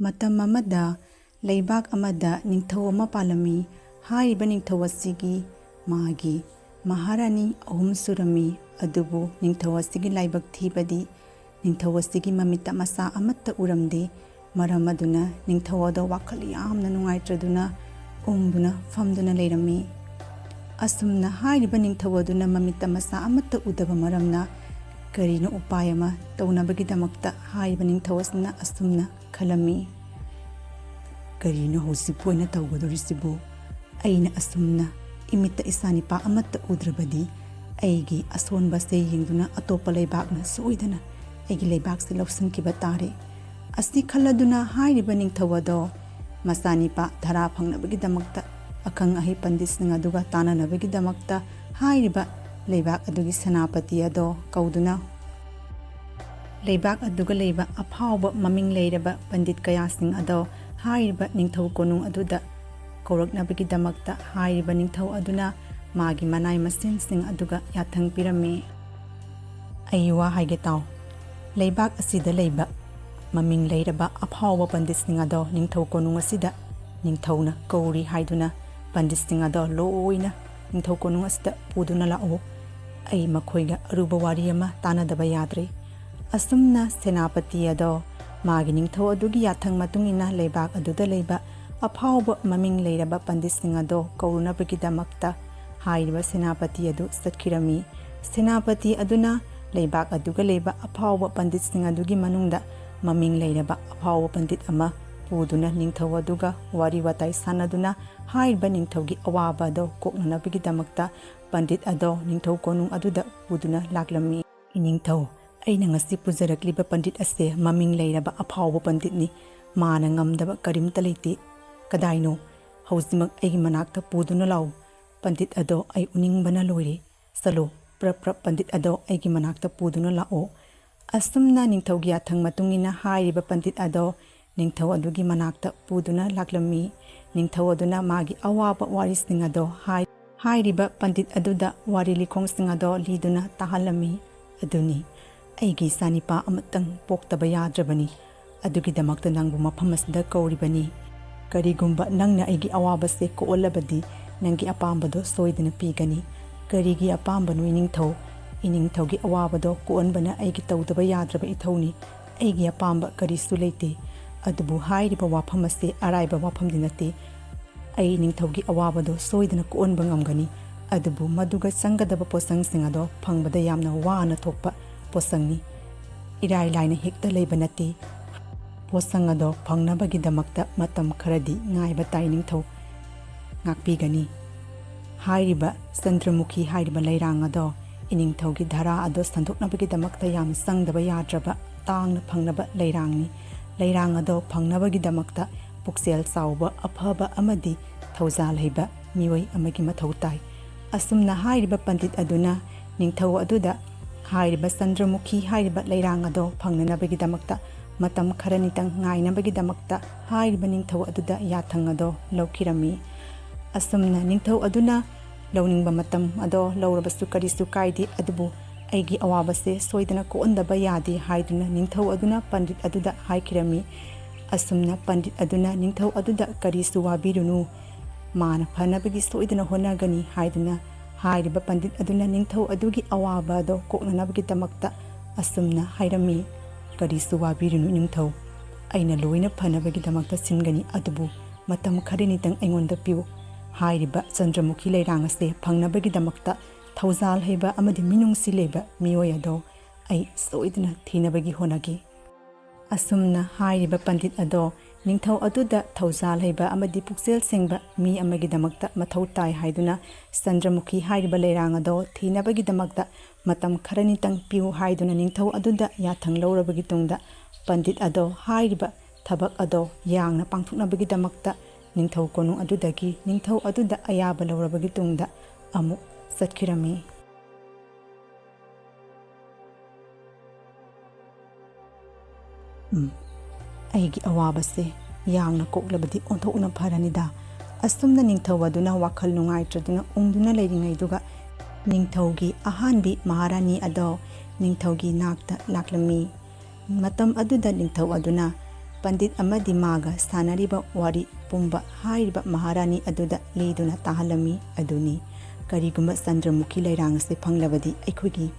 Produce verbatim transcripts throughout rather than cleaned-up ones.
ꯃꯇꯝ ꯑꯃꯗ ꯂꯩꯕꯥꯛ ꯑꯃꯗ ꯅꯤꯡꯊꯧ ꯑꯃ ꯄꯥꯜꯂꯝꯃꯤ꯫ ꯍꯥꯏꯔꯤꯕ ꯅꯤꯡꯊꯧ ꯑꯁꯤꯒꯤ ꯃꯥꯒꯤ ꯃꯍꯥꯔꯥꯅꯤ ꯑꯍꯨꯝ ꯁꯨꯔꯝꯃꯤ꯫ ꯑꯗꯨꯕꯨ ꯅꯤꯡꯊꯧ ꯑꯁꯤꯒꯤ ꯂꯥꯏꯕꯛ ꯊꯤꯕꯗꯤ ꯅꯤꯡꯊꯧ ꯑꯁꯤꯒꯤ ꯃꯃꯤꯠꯇ ꯃꯆꯥ ꯑꯃꯠꯇ ꯎꯔꯝꯗꯦ꯫ ꯃꯔꯝ ꯑꯗꯨꯅ ꯅꯤꯡꯊꯧ ꯑꯗꯣ ꯋꯥꯈꯜ ꯌꯥꯝꯅ ꯅꯨꯡꯉꯥꯏꯇ꯭ꯔꯗꯨꯅ ꯎꯪꯗꯨꯅ ꯐꯝꯗꯨꯅ ꯂꯩꯔꯝꯃꯤ꯫ ꯑꯁꯨꯝꯅ ꯍꯥꯏꯔꯤꯕ ꯅꯤꯡꯊꯧ ꯑꯗꯨꯅ ꯃꯃꯤꯠꯇ ꯃꯆꯥ ꯑꯃꯠꯇ ꯎꯗꯕ ꯃꯔꯝꯅ ꯀꯔꯤꯅꯣ ꯎꯄꯥꯏ ꯑꯃ ꯇꯧꯅꯕꯒꯤꯗꯃꯛꯇ ꯍꯥꯏꯔꯤꯕ ꯅꯤꯡꯊꯧ ꯑꯁꯤꯅ ꯑꯁꯨꯝꯅ ꯈꯜꯂꯝꯃꯤ, "ꯀꯔꯤꯅꯣ ꯍꯧꯖꯤꯛꯄꯨ ꯑꯩꯅ ꯇꯧꯒꯗꯧꯔꯤꯁꯤꯕꯨ? ꯑꯩꯅ ꯑꯁꯨꯝꯅ ꯏꯃꯤꯠꯇ ꯏꯆꯥꯅꯤꯄꯥ ꯑꯃꯠꯇ ꯎꯗ꯭ꯔꯕꯗꯤ ꯑꯩꯒꯤ ꯑꯁꯣꯟꯕꯁꯦ ꯌꯦꯡꯗꯨꯅ ꯑꯇꯣꯞꯄ ꯂꯩꯕꯥꯛꯅ ꯁꯣꯏꯗꯅ ꯑꯩꯒꯤ ꯂꯩꯕꯥꯛꯁꯦ ꯂꯧꯁꯤꯟꯈꯤꯕ ꯇꯥꯔꯦ"꯫ ꯑꯁꯤ ꯈꯜꯂꯗꯨꯅ ꯍꯥꯏꯔꯤꯕ ꯅꯤꯡꯊꯧ ꯑꯗꯣ ꯃꯆꯥꯅꯤꯄꯥ ꯙꯔꯥ ꯐꯪꯅꯕꯒꯤꯗꯃꯛꯇ ꯑꯈꯪ ꯑꯍꯩ ꯄꯟꯗꯤꯠꯁꯤꯡ ꯑꯗꯨꯒ ꯇꯥꯟꯅꯅꯕꯒꯤꯗꯃꯛꯇ ꯍꯥꯏꯔꯤꯕ ꯂꯩꯕꯥꯛ ꯑꯗꯨꯒꯤ ꯁꯦꯅꯥꯄꯇꯤ ꯑꯗꯣ ꯀꯧꯗꯨꯅ ꯂꯩꯕꯥꯛ ꯑꯗꯨꯒ ꯂꯩꯕ ꯑꯐꯥꯎꯕ ꯃꯃꯤꯡ ꯂꯩꯔꯕ ꯄꯟꯗꯤꯠ ꯀꯌꯥꯁꯤꯡ ꯑꯗꯣ ꯍꯥꯏꯔꯤꯕ ꯅꯤꯡꯊꯧ ꯀꯣꯅꯨꯡ ꯑꯗꯨꯗ ꯀꯧꯔꯛꯅꯕꯒꯤꯗꯃꯛꯇ ꯍꯥꯏꯔꯤꯕ ꯅꯤꯡꯊꯧ ꯑꯗꯨꯅ ꯃꯥꯒꯤ ꯃꯅꯥꯏ ꯃꯁꯤꯟꯁꯤꯡ ꯑꯗꯨꯒ ꯌꯥꯊꯪ ꯄꯤꯔꯝꯃꯤ꯫ "ꯑꯩ ꯋꯥ ꯍꯥꯏꯒꯦ ꯇꯥꯎ꯫ ꯂꯩꯕꯥꯛ ꯑꯁꯤꯗ ꯂꯩꯕ ꯃꯃꯤꯡ ꯂꯩꯔꯕ ꯑꯐꯥꯎꯕ ꯄꯟꯗꯤꯠꯁꯤꯡ ꯑꯗꯣ ꯅꯤꯡꯊꯧ ꯀꯣꯅꯨꯡ ꯑꯁꯤꯗ ꯅꯤꯡꯊꯧꯅ ꯀꯧꯔꯤ ꯍꯥꯏꯗꯨꯅ ꯄꯟꯗꯤꯠꯁꯤꯡ ꯑꯗꯣ ꯂꯣꯏꯅ ꯅꯤꯡꯊꯧ ꯀꯣꯅꯨꯡ ꯑꯁꯤꯗ ꯄꯨꯗꯨꯅ ꯂꯥꯛꯎ꯫ ꯑꯩ ꯃꯈꯣꯏꯒ ꯑꯔꯨꯕ ꯋꯥꯔꯤ ꯑꯃ ꯇꯥꯟꯅꯗꯕ ꯌꯥꯗ꯭ꯔꯦ"꯫ ꯑꯁꯨꯝꯅ ꯁꯦꯅꯥꯄꯇꯤ ꯑꯗꯣ ꯃꯥꯒꯤ ꯅꯤꯡꯊꯧ ꯑꯗꯨꯒꯤ ꯌꯥꯊꯪ ꯃꯇꯨꯡ ꯏꯟꯅ ꯂꯩꯕꯥꯛ ꯑꯗꯨꯗ ꯂꯩꯕ ꯑꯐꯥꯎꯕ ꯃꯃꯤꯡ ꯂꯩꯔꯕ ꯄꯟꯗꯤꯠꯁꯤꯡ ꯑꯗꯣ ꯀꯧꯔꯨꯅꯕꯒꯤꯗꯃꯛꯇ ꯍꯥꯏꯔꯤꯕ ꯁꯦꯅꯥꯄꯇꯤ ꯑꯗꯨ ꯆꯠꯈꯤꯔꯝꯃꯤ꯫ ꯁꯦꯅꯥꯄꯇꯤ ꯑꯗꯨꯅ ꯂꯩꯕꯥꯛ ꯑꯗꯨꯒ ꯂꯩꯕ ꯑꯐꯥꯎꯕ ꯄꯟꯗꯤꯠꯁꯤꯡ ꯑꯗꯨꯒꯤ ꯃꯅꯨꯡꯗ ꯃꯃꯤꯡ ꯂꯩꯔꯕ ꯑꯐꯥꯎꯕ ꯄꯟꯗꯤꯠ ꯑꯃ ꯄꯨꯗꯨꯅ ꯅꯤꯡꯊꯧ ꯑꯗꯨꯒ ꯋꯥꯔꯤ ꯋꯥꯇꯥꯏ ꯁꯥꯟꯅꯗꯨꯅ ꯍꯥꯏꯔꯤꯕ ꯅꯤꯡꯊꯧꯒꯤ ꯑꯋꯥꯕ ꯑꯗꯣ ꯀꯣꯛꯅꯅꯕꯒꯤꯗꯃꯛꯇ ꯄꯟꯗꯤꯠ ꯑꯗꯣ ꯅꯤꯡꯊꯧ ꯀꯣꯅꯨꯡ ꯑꯗꯨꯗ ꯄꯨꯗꯨꯅ ꯂꯥꯛꯂꯝꯃꯤ꯫ "ꯏꯅꯤꯡꯊꯧ, ꯑꯩꯅ ꯉꯁꯤ ꯄꯨꯖꯔꯛꯂꯤꯕ ꯄꯟꯗꯤꯠ ꯑꯁꯦ ꯃꯃꯤꯡ ꯂꯩꯔꯕ ꯑꯐꯥꯎꯕ ꯄꯟꯗꯤꯠꯅꯤ꯫ ꯃꯥꯅ ꯉꯝꯗꯕ ꯀꯔꯤꯝꯇ ꯂꯩꯇꯦ꯫ ꯀꯗꯥꯏꯅꯣ? ꯍꯧꯖꯤꯛꯃꯛ ꯑꯩꯒꯤ ꯃꯅꯥꯛꯇ ꯄꯨꯗꯨꯅ ꯂꯥꯛꯎ꯫ ꯄꯟꯗꯤꯠ ꯑꯗꯣ ꯑꯩ ꯎꯅꯤꯡꯕꯅ ꯂꯣꯏꯔꯦ꯫ ꯆꯠꯂꯣ, ꯄ꯭ꯔꯞ ꯄ꯭ꯔꯞ ꯄꯟꯗꯤꯠ ꯑꯗꯣ ꯑꯩꯒꯤ ꯃꯅꯥꯛꯇ ꯄꯨꯗꯨꯅ ꯂꯥꯛꯑꯣ"꯫ ꯑꯁꯨꯝꯅ ꯅꯤꯡꯊꯧꯒꯤ ꯌꯥꯊꯪ ꯃꯇꯨꯡ ꯏꯟꯅ ꯍꯥꯏꯔꯤꯕ ꯄꯟꯗꯤꯠ ꯑꯗꯣ ꯅꯤꯡꯊꯧ ꯑꯗꯨꯒꯤ ꯃꯅꯥꯛꯇ ꯄꯨꯗꯨꯅ ꯂꯥꯛꯂꯝꯃꯤ꯫ ꯅꯤꯡꯊꯧ ꯑꯗꯨꯅ ꯃꯥꯒꯤ ꯑꯋꯥꯕ ꯋꯥꯔꯤꯁꯤꯡ ꯑꯗꯣ ꯍꯥꯏ-, ꯍꯥꯏꯔꯤꯕ ꯄꯟꯗꯤꯠ ꯑꯗꯨꯗ ꯋꯥꯔꯤ ꯂꯤꯈꯣꯡꯁꯤꯡ ꯑꯗꯣ ꯂꯤꯗꯨꯅ ꯇꯥꯍꯜꯂꯝꯃꯤ꯫ "ꯑꯗꯨꯅꯤ, ꯑꯩꯒꯤ ꯏꯆꯥꯅꯤꯄꯥ ꯑꯃꯇꯪ ꯄꯣꯛꯇꯕ ꯌꯥꯗ꯭ꯔꯕꯅꯤ꯫ ꯑꯗꯨꯒꯤꯗꯃꯛꯇ ꯅꯪꯕꯨ ꯃꯐꯝ ꯑꯁꯤꯗ ꯀꯧꯔꯤꯕꯅꯤ꯫ ꯀꯔꯤꯒꯨꯝꯕ ꯅꯪꯅ ꯑꯩꯒꯤ ꯑꯋꯥꯕꯁꯦ ꯀꯣꯛꯍꯜꯂꯕꯗꯤ, ꯅꯪꯒꯤ ꯑꯄꯥꯝꯕꯗꯣ ꯁꯣꯏꯗꯅ ꯄꯤꯒꯅꯤ꯫ ꯀꯔꯤꯒꯤ ꯑꯄꯥꯝꯕꯅꯣ, ꯏꯅꯤꯡꯊꯧ? ꯏꯅꯤꯡꯊꯧꯒꯤ ꯑꯋꯥꯕꯗꯣ ꯀꯣꯛꯍꯟꯕꯅ ꯑꯩꯒꯤ ꯇꯧꯗꯕ ꯌꯥꯗ꯭ꯔꯕ ꯏꯊꯧꯅꯤ꯫ ꯑꯩꯒꯤ ꯑꯄꯥꯝꯕ ꯀꯔꯤꯁꯨ ꯂꯩꯇꯦ꯫ ꯑꯗꯨꯕꯨ ꯍꯥꯏꯔꯤꯕ ꯋꯥꯐꯝ ꯑꯁꯤ ꯑꯔꯥꯏꯕ ꯋꯥꯐꯝꯗꯤ ꯅꯠꯇꯦ꯫ ꯑꯩ ꯅꯤꯡꯊꯧꯒꯤ ꯑꯋꯥꯕꯗꯣ ꯁꯣꯏꯗꯅ ꯀꯣꯛꯍꯟꯕ ꯉꯝꯒꯅꯤ, ꯑꯗꯨꯕꯨ ꯃꯗꯨꯒ ꯆꯪꯒꯗꯕ ꯄꯣꯠꯁꯪꯁꯤꯡ ꯑꯗꯣ ꯐꯪꯕꯗ ꯌꯥꯝꯅ ꯋꯥꯅ ꯊꯣꯛꯄ ꯄꯣꯠꯁꯪꯅꯤ꯫ ꯏꯔꯥꯏ ꯂꯥꯏꯅ ꯍꯦꯛꯇ ꯂꯩꯕ ꯅꯠꯇꯦ꯫ ꯄꯣꯠꯁꯪ ꯑꯗꯣ ꯐꯪꯅꯕꯒꯤꯗꯃꯛꯇ ꯃꯇꯝ ꯈꯔꯗꯤ ꯉꯥꯏꯕ ꯇꯥꯏ, ꯅꯤꯡꯊꯧ꯫ ꯉꯥꯛꯄꯤꯒꯅꯤ꯫ ꯍꯥꯏꯔꯤꯕ ꯆꯟꯗ꯭ꯔꯃꯨꯈꯤ ꯍꯥꯏꯔꯤꯕ ꯂꯩꯔꯥꯡ ꯑꯗꯣ ꯏꯅꯤꯡꯊꯧꯒꯤ ꯙꯔꯥ ꯑꯗꯣ ꯁꯟꯗꯣꯛꯅꯕꯒꯤꯗꯃꯛꯇ ꯌꯥꯝꯅ ꯆꯪꯗꯕ ꯌꯥꯗ꯭ꯔꯕ ꯇꯥꯡꯅ ꯐꯪꯅꯕ ꯂꯩꯔꯥꯡꯅꯤ꯫ ꯂꯩꯔꯥꯡ ꯑꯗꯣ ꯐꯪꯅꯕꯒꯤꯗꯃꯛꯇ ꯄꯨꯛꯆꯦꯜ ꯆꯥꯎꯕ, ꯑꯐꯕ ꯑꯃꯗꯤ ꯊꯧꯖꯥꯜ ꯍꯩꯕ ꯃꯤꯑꯣꯏ ꯑꯃꯒꯤ ꯃꯊꯧ ꯇꯥꯏ꯫ ꯑꯁꯨꯝꯅ ꯍꯥꯏꯔꯤꯕ ꯄꯟꯗꯤꯠ ꯑꯗꯨꯅ ꯅꯤꯡꯊꯧ ꯑꯗꯨꯗ ꯍꯥꯏꯔꯤꯕ ꯆꯟꯗ꯭ꯔꯃꯨꯈꯤ ꯍꯥꯏꯔꯤꯕ ꯂꯩꯔꯥꯡ ꯑꯗꯣ ꯐꯪꯅꯅꯕꯒꯤꯗꯃꯛꯇ ꯃꯇꯝ ꯈꯔꯅꯤꯇꯪ ꯉꯥꯏꯅꯕꯒꯤꯗꯃꯛꯇ ꯍꯥꯏꯔꯤꯕ ꯅꯤꯡꯊꯧ ꯑꯗꯨꯗ ꯌꯥꯊꯪ ꯑꯗꯣ ꯂꯧꯈꯤꯔꯝꯃꯤ꯫ ꯑꯁꯨꯝꯅ ꯅꯤꯡꯊꯧ ꯑꯗꯨꯅ ꯂꯧꯅꯤꯡꯕ ꯃꯇꯝ ꯑꯗꯣ ꯂꯧꯔꯕꯁꯨ ꯀꯔꯤꯁꯨ ꯀꯥꯏꯗꯦ, ꯑꯗꯨꯕꯨ ꯑꯩꯒꯤ ꯑꯋꯥꯕꯁꯦ ꯁꯣꯏꯗꯅ ꯀꯣꯛꯍꯟꯗꯕ ꯌꯥꯗꯦ ꯍꯥꯏꯗꯨꯅ ꯅꯤꯡꯊꯧ ꯑꯗꯨꯅ ꯄꯟꯗꯤꯠ ꯑꯗꯨꯗ ꯍꯥꯏꯈꯤꯔꯝꯃꯤ꯫ ꯑꯁꯨꯝꯅ ꯄꯟꯗꯤꯠ ꯑꯗꯨꯅ ꯅꯤꯡꯊꯧ ꯑꯗꯨꯗ ꯀꯔꯤꯁꯨ ꯋꯥꯕꯤꯔꯨꯅꯨ, ꯃꯥꯅ ꯐꯅꯕꯒꯤ ꯁꯣꯏꯗꯅ ꯍꯣꯠꯅꯒꯅꯤ ꯍꯥꯏꯗꯨꯅ ꯍꯥꯏꯔꯤꯕ ꯄꯟꯗꯤꯠ ꯑꯗꯨꯅ ꯅꯤꯡꯊꯧ ꯑꯗꯨꯒꯤ ꯑꯋꯥꯕ ꯑꯗꯣ ꯀꯣꯛꯅꯅꯕꯒꯤꯗꯃꯛꯇ ꯑꯁꯨꯝꯅ ꯍꯥꯏꯔꯝꯃꯤ, "ꯀꯔꯤꯁꯨ ꯋꯥꯕꯤꯔꯨꯅꯨ ꯅꯤꯡꯊꯧ, ꯑꯩꯅ ꯂꯣꯏꯅ ꯐꯅꯕꯒꯤꯗꯃꯛꯇ ꯁꯤꯟꯒꯅꯤ, ꯑꯗꯨꯕꯨ ꯃꯇꯝ ꯈꯔꯅꯤꯇꯪ ꯑꯩꯉꯣꯟꯗ ꯄꯤꯌꯨ꯫ ꯍꯥꯏꯔꯤꯕ ꯆꯟꯗ꯭ꯔꯃꯨꯈꯤ ꯂꯩꯔꯥꯡ ꯑꯁꯦ ꯐꯪꯅꯕꯒꯤꯗꯃꯛꯇ ꯊꯧꯖꯥꯜ ꯍꯩꯕ ꯑꯃꯗꯤ ꯃꯤꯅꯨꯡꯁꯤ ꯂꯩꯕ ꯃꯤꯑꯣꯏ ꯑꯗꯣ ꯑꯩ ꯁꯣꯏꯗꯅ ꯊꯤꯅꯕꯒꯤ ꯍꯣꯠꯅꯒꯦ"꯫ ꯑꯁꯨꯝꯅ ꯍꯥꯏꯔꯤꯕ ꯄꯟꯗꯤꯠ ꯑꯗꯣ ꯅꯤꯡꯊꯧ ꯑꯗꯨꯗ ꯊꯧꯖꯥꯜ ꯍꯩꯕ ꯑꯃꯗꯤ ꯄꯨꯛꯆꯦꯜ ꯁꯦꯡꯕ ꯃꯤ ꯑꯃꯒꯤꯗꯃꯛꯇ ꯃꯊꯧ ꯇꯥꯏ ꯍꯥꯏꯗꯨꯅ ꯆꯟꯗ꯭ꯔꯃꯨꯈꯤ ꯍꯥꯏꯔꯤꯕ ꯂꯩꯔꯥꯡ ꯑꯗꯣ ꯊꯤꯅꯕꯒꯤꯗꯃꯛꯇ ꯃꯇꯝ ꯈꯔꯅꯤꯇꯪ ꯄꯤꯌꯨ ꯍꯥꯏꯗꯨꯅ ꯅꯤꯡꯊꯧ ꯑꯗꯨꯗ ꯌꯥꯊꯪ ꯂꯧꯔꯕꯒꯤ ꯇꯨꯡꯗ ꯄꯟꯗꯤꯠ ꯑꯗꯣ ꯍꯥꯏꯔꯤꯕ ꯊꯕꯛ ꯑꯗꯣ ꯌꯥꯡꯅ ꯄꯥꯡꯊꯣꯛꯅꯕꯒꯤꯗꯃꯛꯇ ꯅꯤꯡꯊꯧ ꯀꯣꯅꯨꯡ ꯑꯗꯨꯗꯒꯤ ꯅꯤꯡꯊꯧ ꯑꯗꯨꯗ ꯑꯌꯥꯕ ꯂꯧꯔꯕꯒꯤ ꯇꯨꯡꯗ ꯑꯃꯨꯛ ꯆꯠꯈꯤꯔꯝꯃꯤ꯫ ꯎꯝ, ꯑꯩꯒꯤ ꯑꯋꯥꯕꯁꯦ ꯌꯥꯡꯅ ꯀꯣꯛꯂꯕꯗꯤ ꯑꯣꯟꯊꯣꯛꯅ ꯐꯔꯅꯤꯗ꯫ ꯑꯁꯨꯝꯅ ꯅꯤꯡꯊꯧ ꯑꯗꯨꯅ ꯋꯥꯈꯜ ꯅꯨꯡꯉꯥꯏꯇ꯭ꯔꯗꯨꯅ ꯎꯪꯗꯨꯅ ꯂꯩꯔꯤꯉꯩꯗꯨꯒ ꯅꯤꯡꯊꯧꯒꯤ ꯑꯍꯥꯟꯕꯤ ꯃꯍꯥꯔꯥꯅꯤ ꯑꯗꯣ ꯅꯤꯡꯊꯧꯒꯤ ꯅꯥꯛꯇ ꯂꯥꯛꯂꯝꯃꯤ꯫ ꯃꯇꯝ ꯑꯗꯨꯗ ꯅꯤꯡꯊꯧ ꯑꯗꯨꯅ ꯄꯟꯗꯤꯠ ꯑꯃꯗꯤ ꯃꯥꯒ ꯁꯥꯟꯅꯔꯤꯕ ꯋꯥꯔꯤ ꯄꯨꯝꯕ ꯍꯥꯏꯔꯤꯕ ꯃꯍꯥꯔꯥꯅꯤ ꯑꯗꯨꯗ ꯂꯤꯗꯨꯅ ꯇꯥꯍꯜꯂꯝꯃꯤ꯫ ꯑꯗꯨꯅꯤ, ꯀꯔꯤꯒꯨꯝꯕ ꯆꯟꯗ꯭ꯔꯃꯨꯈꯤ ꯂꯩꯔꯥꯡ ꯑꯁꯦ ꯐꯪꯂꯕꯗꯤ ꯑꯩꯈꯣꯏꯒꯤ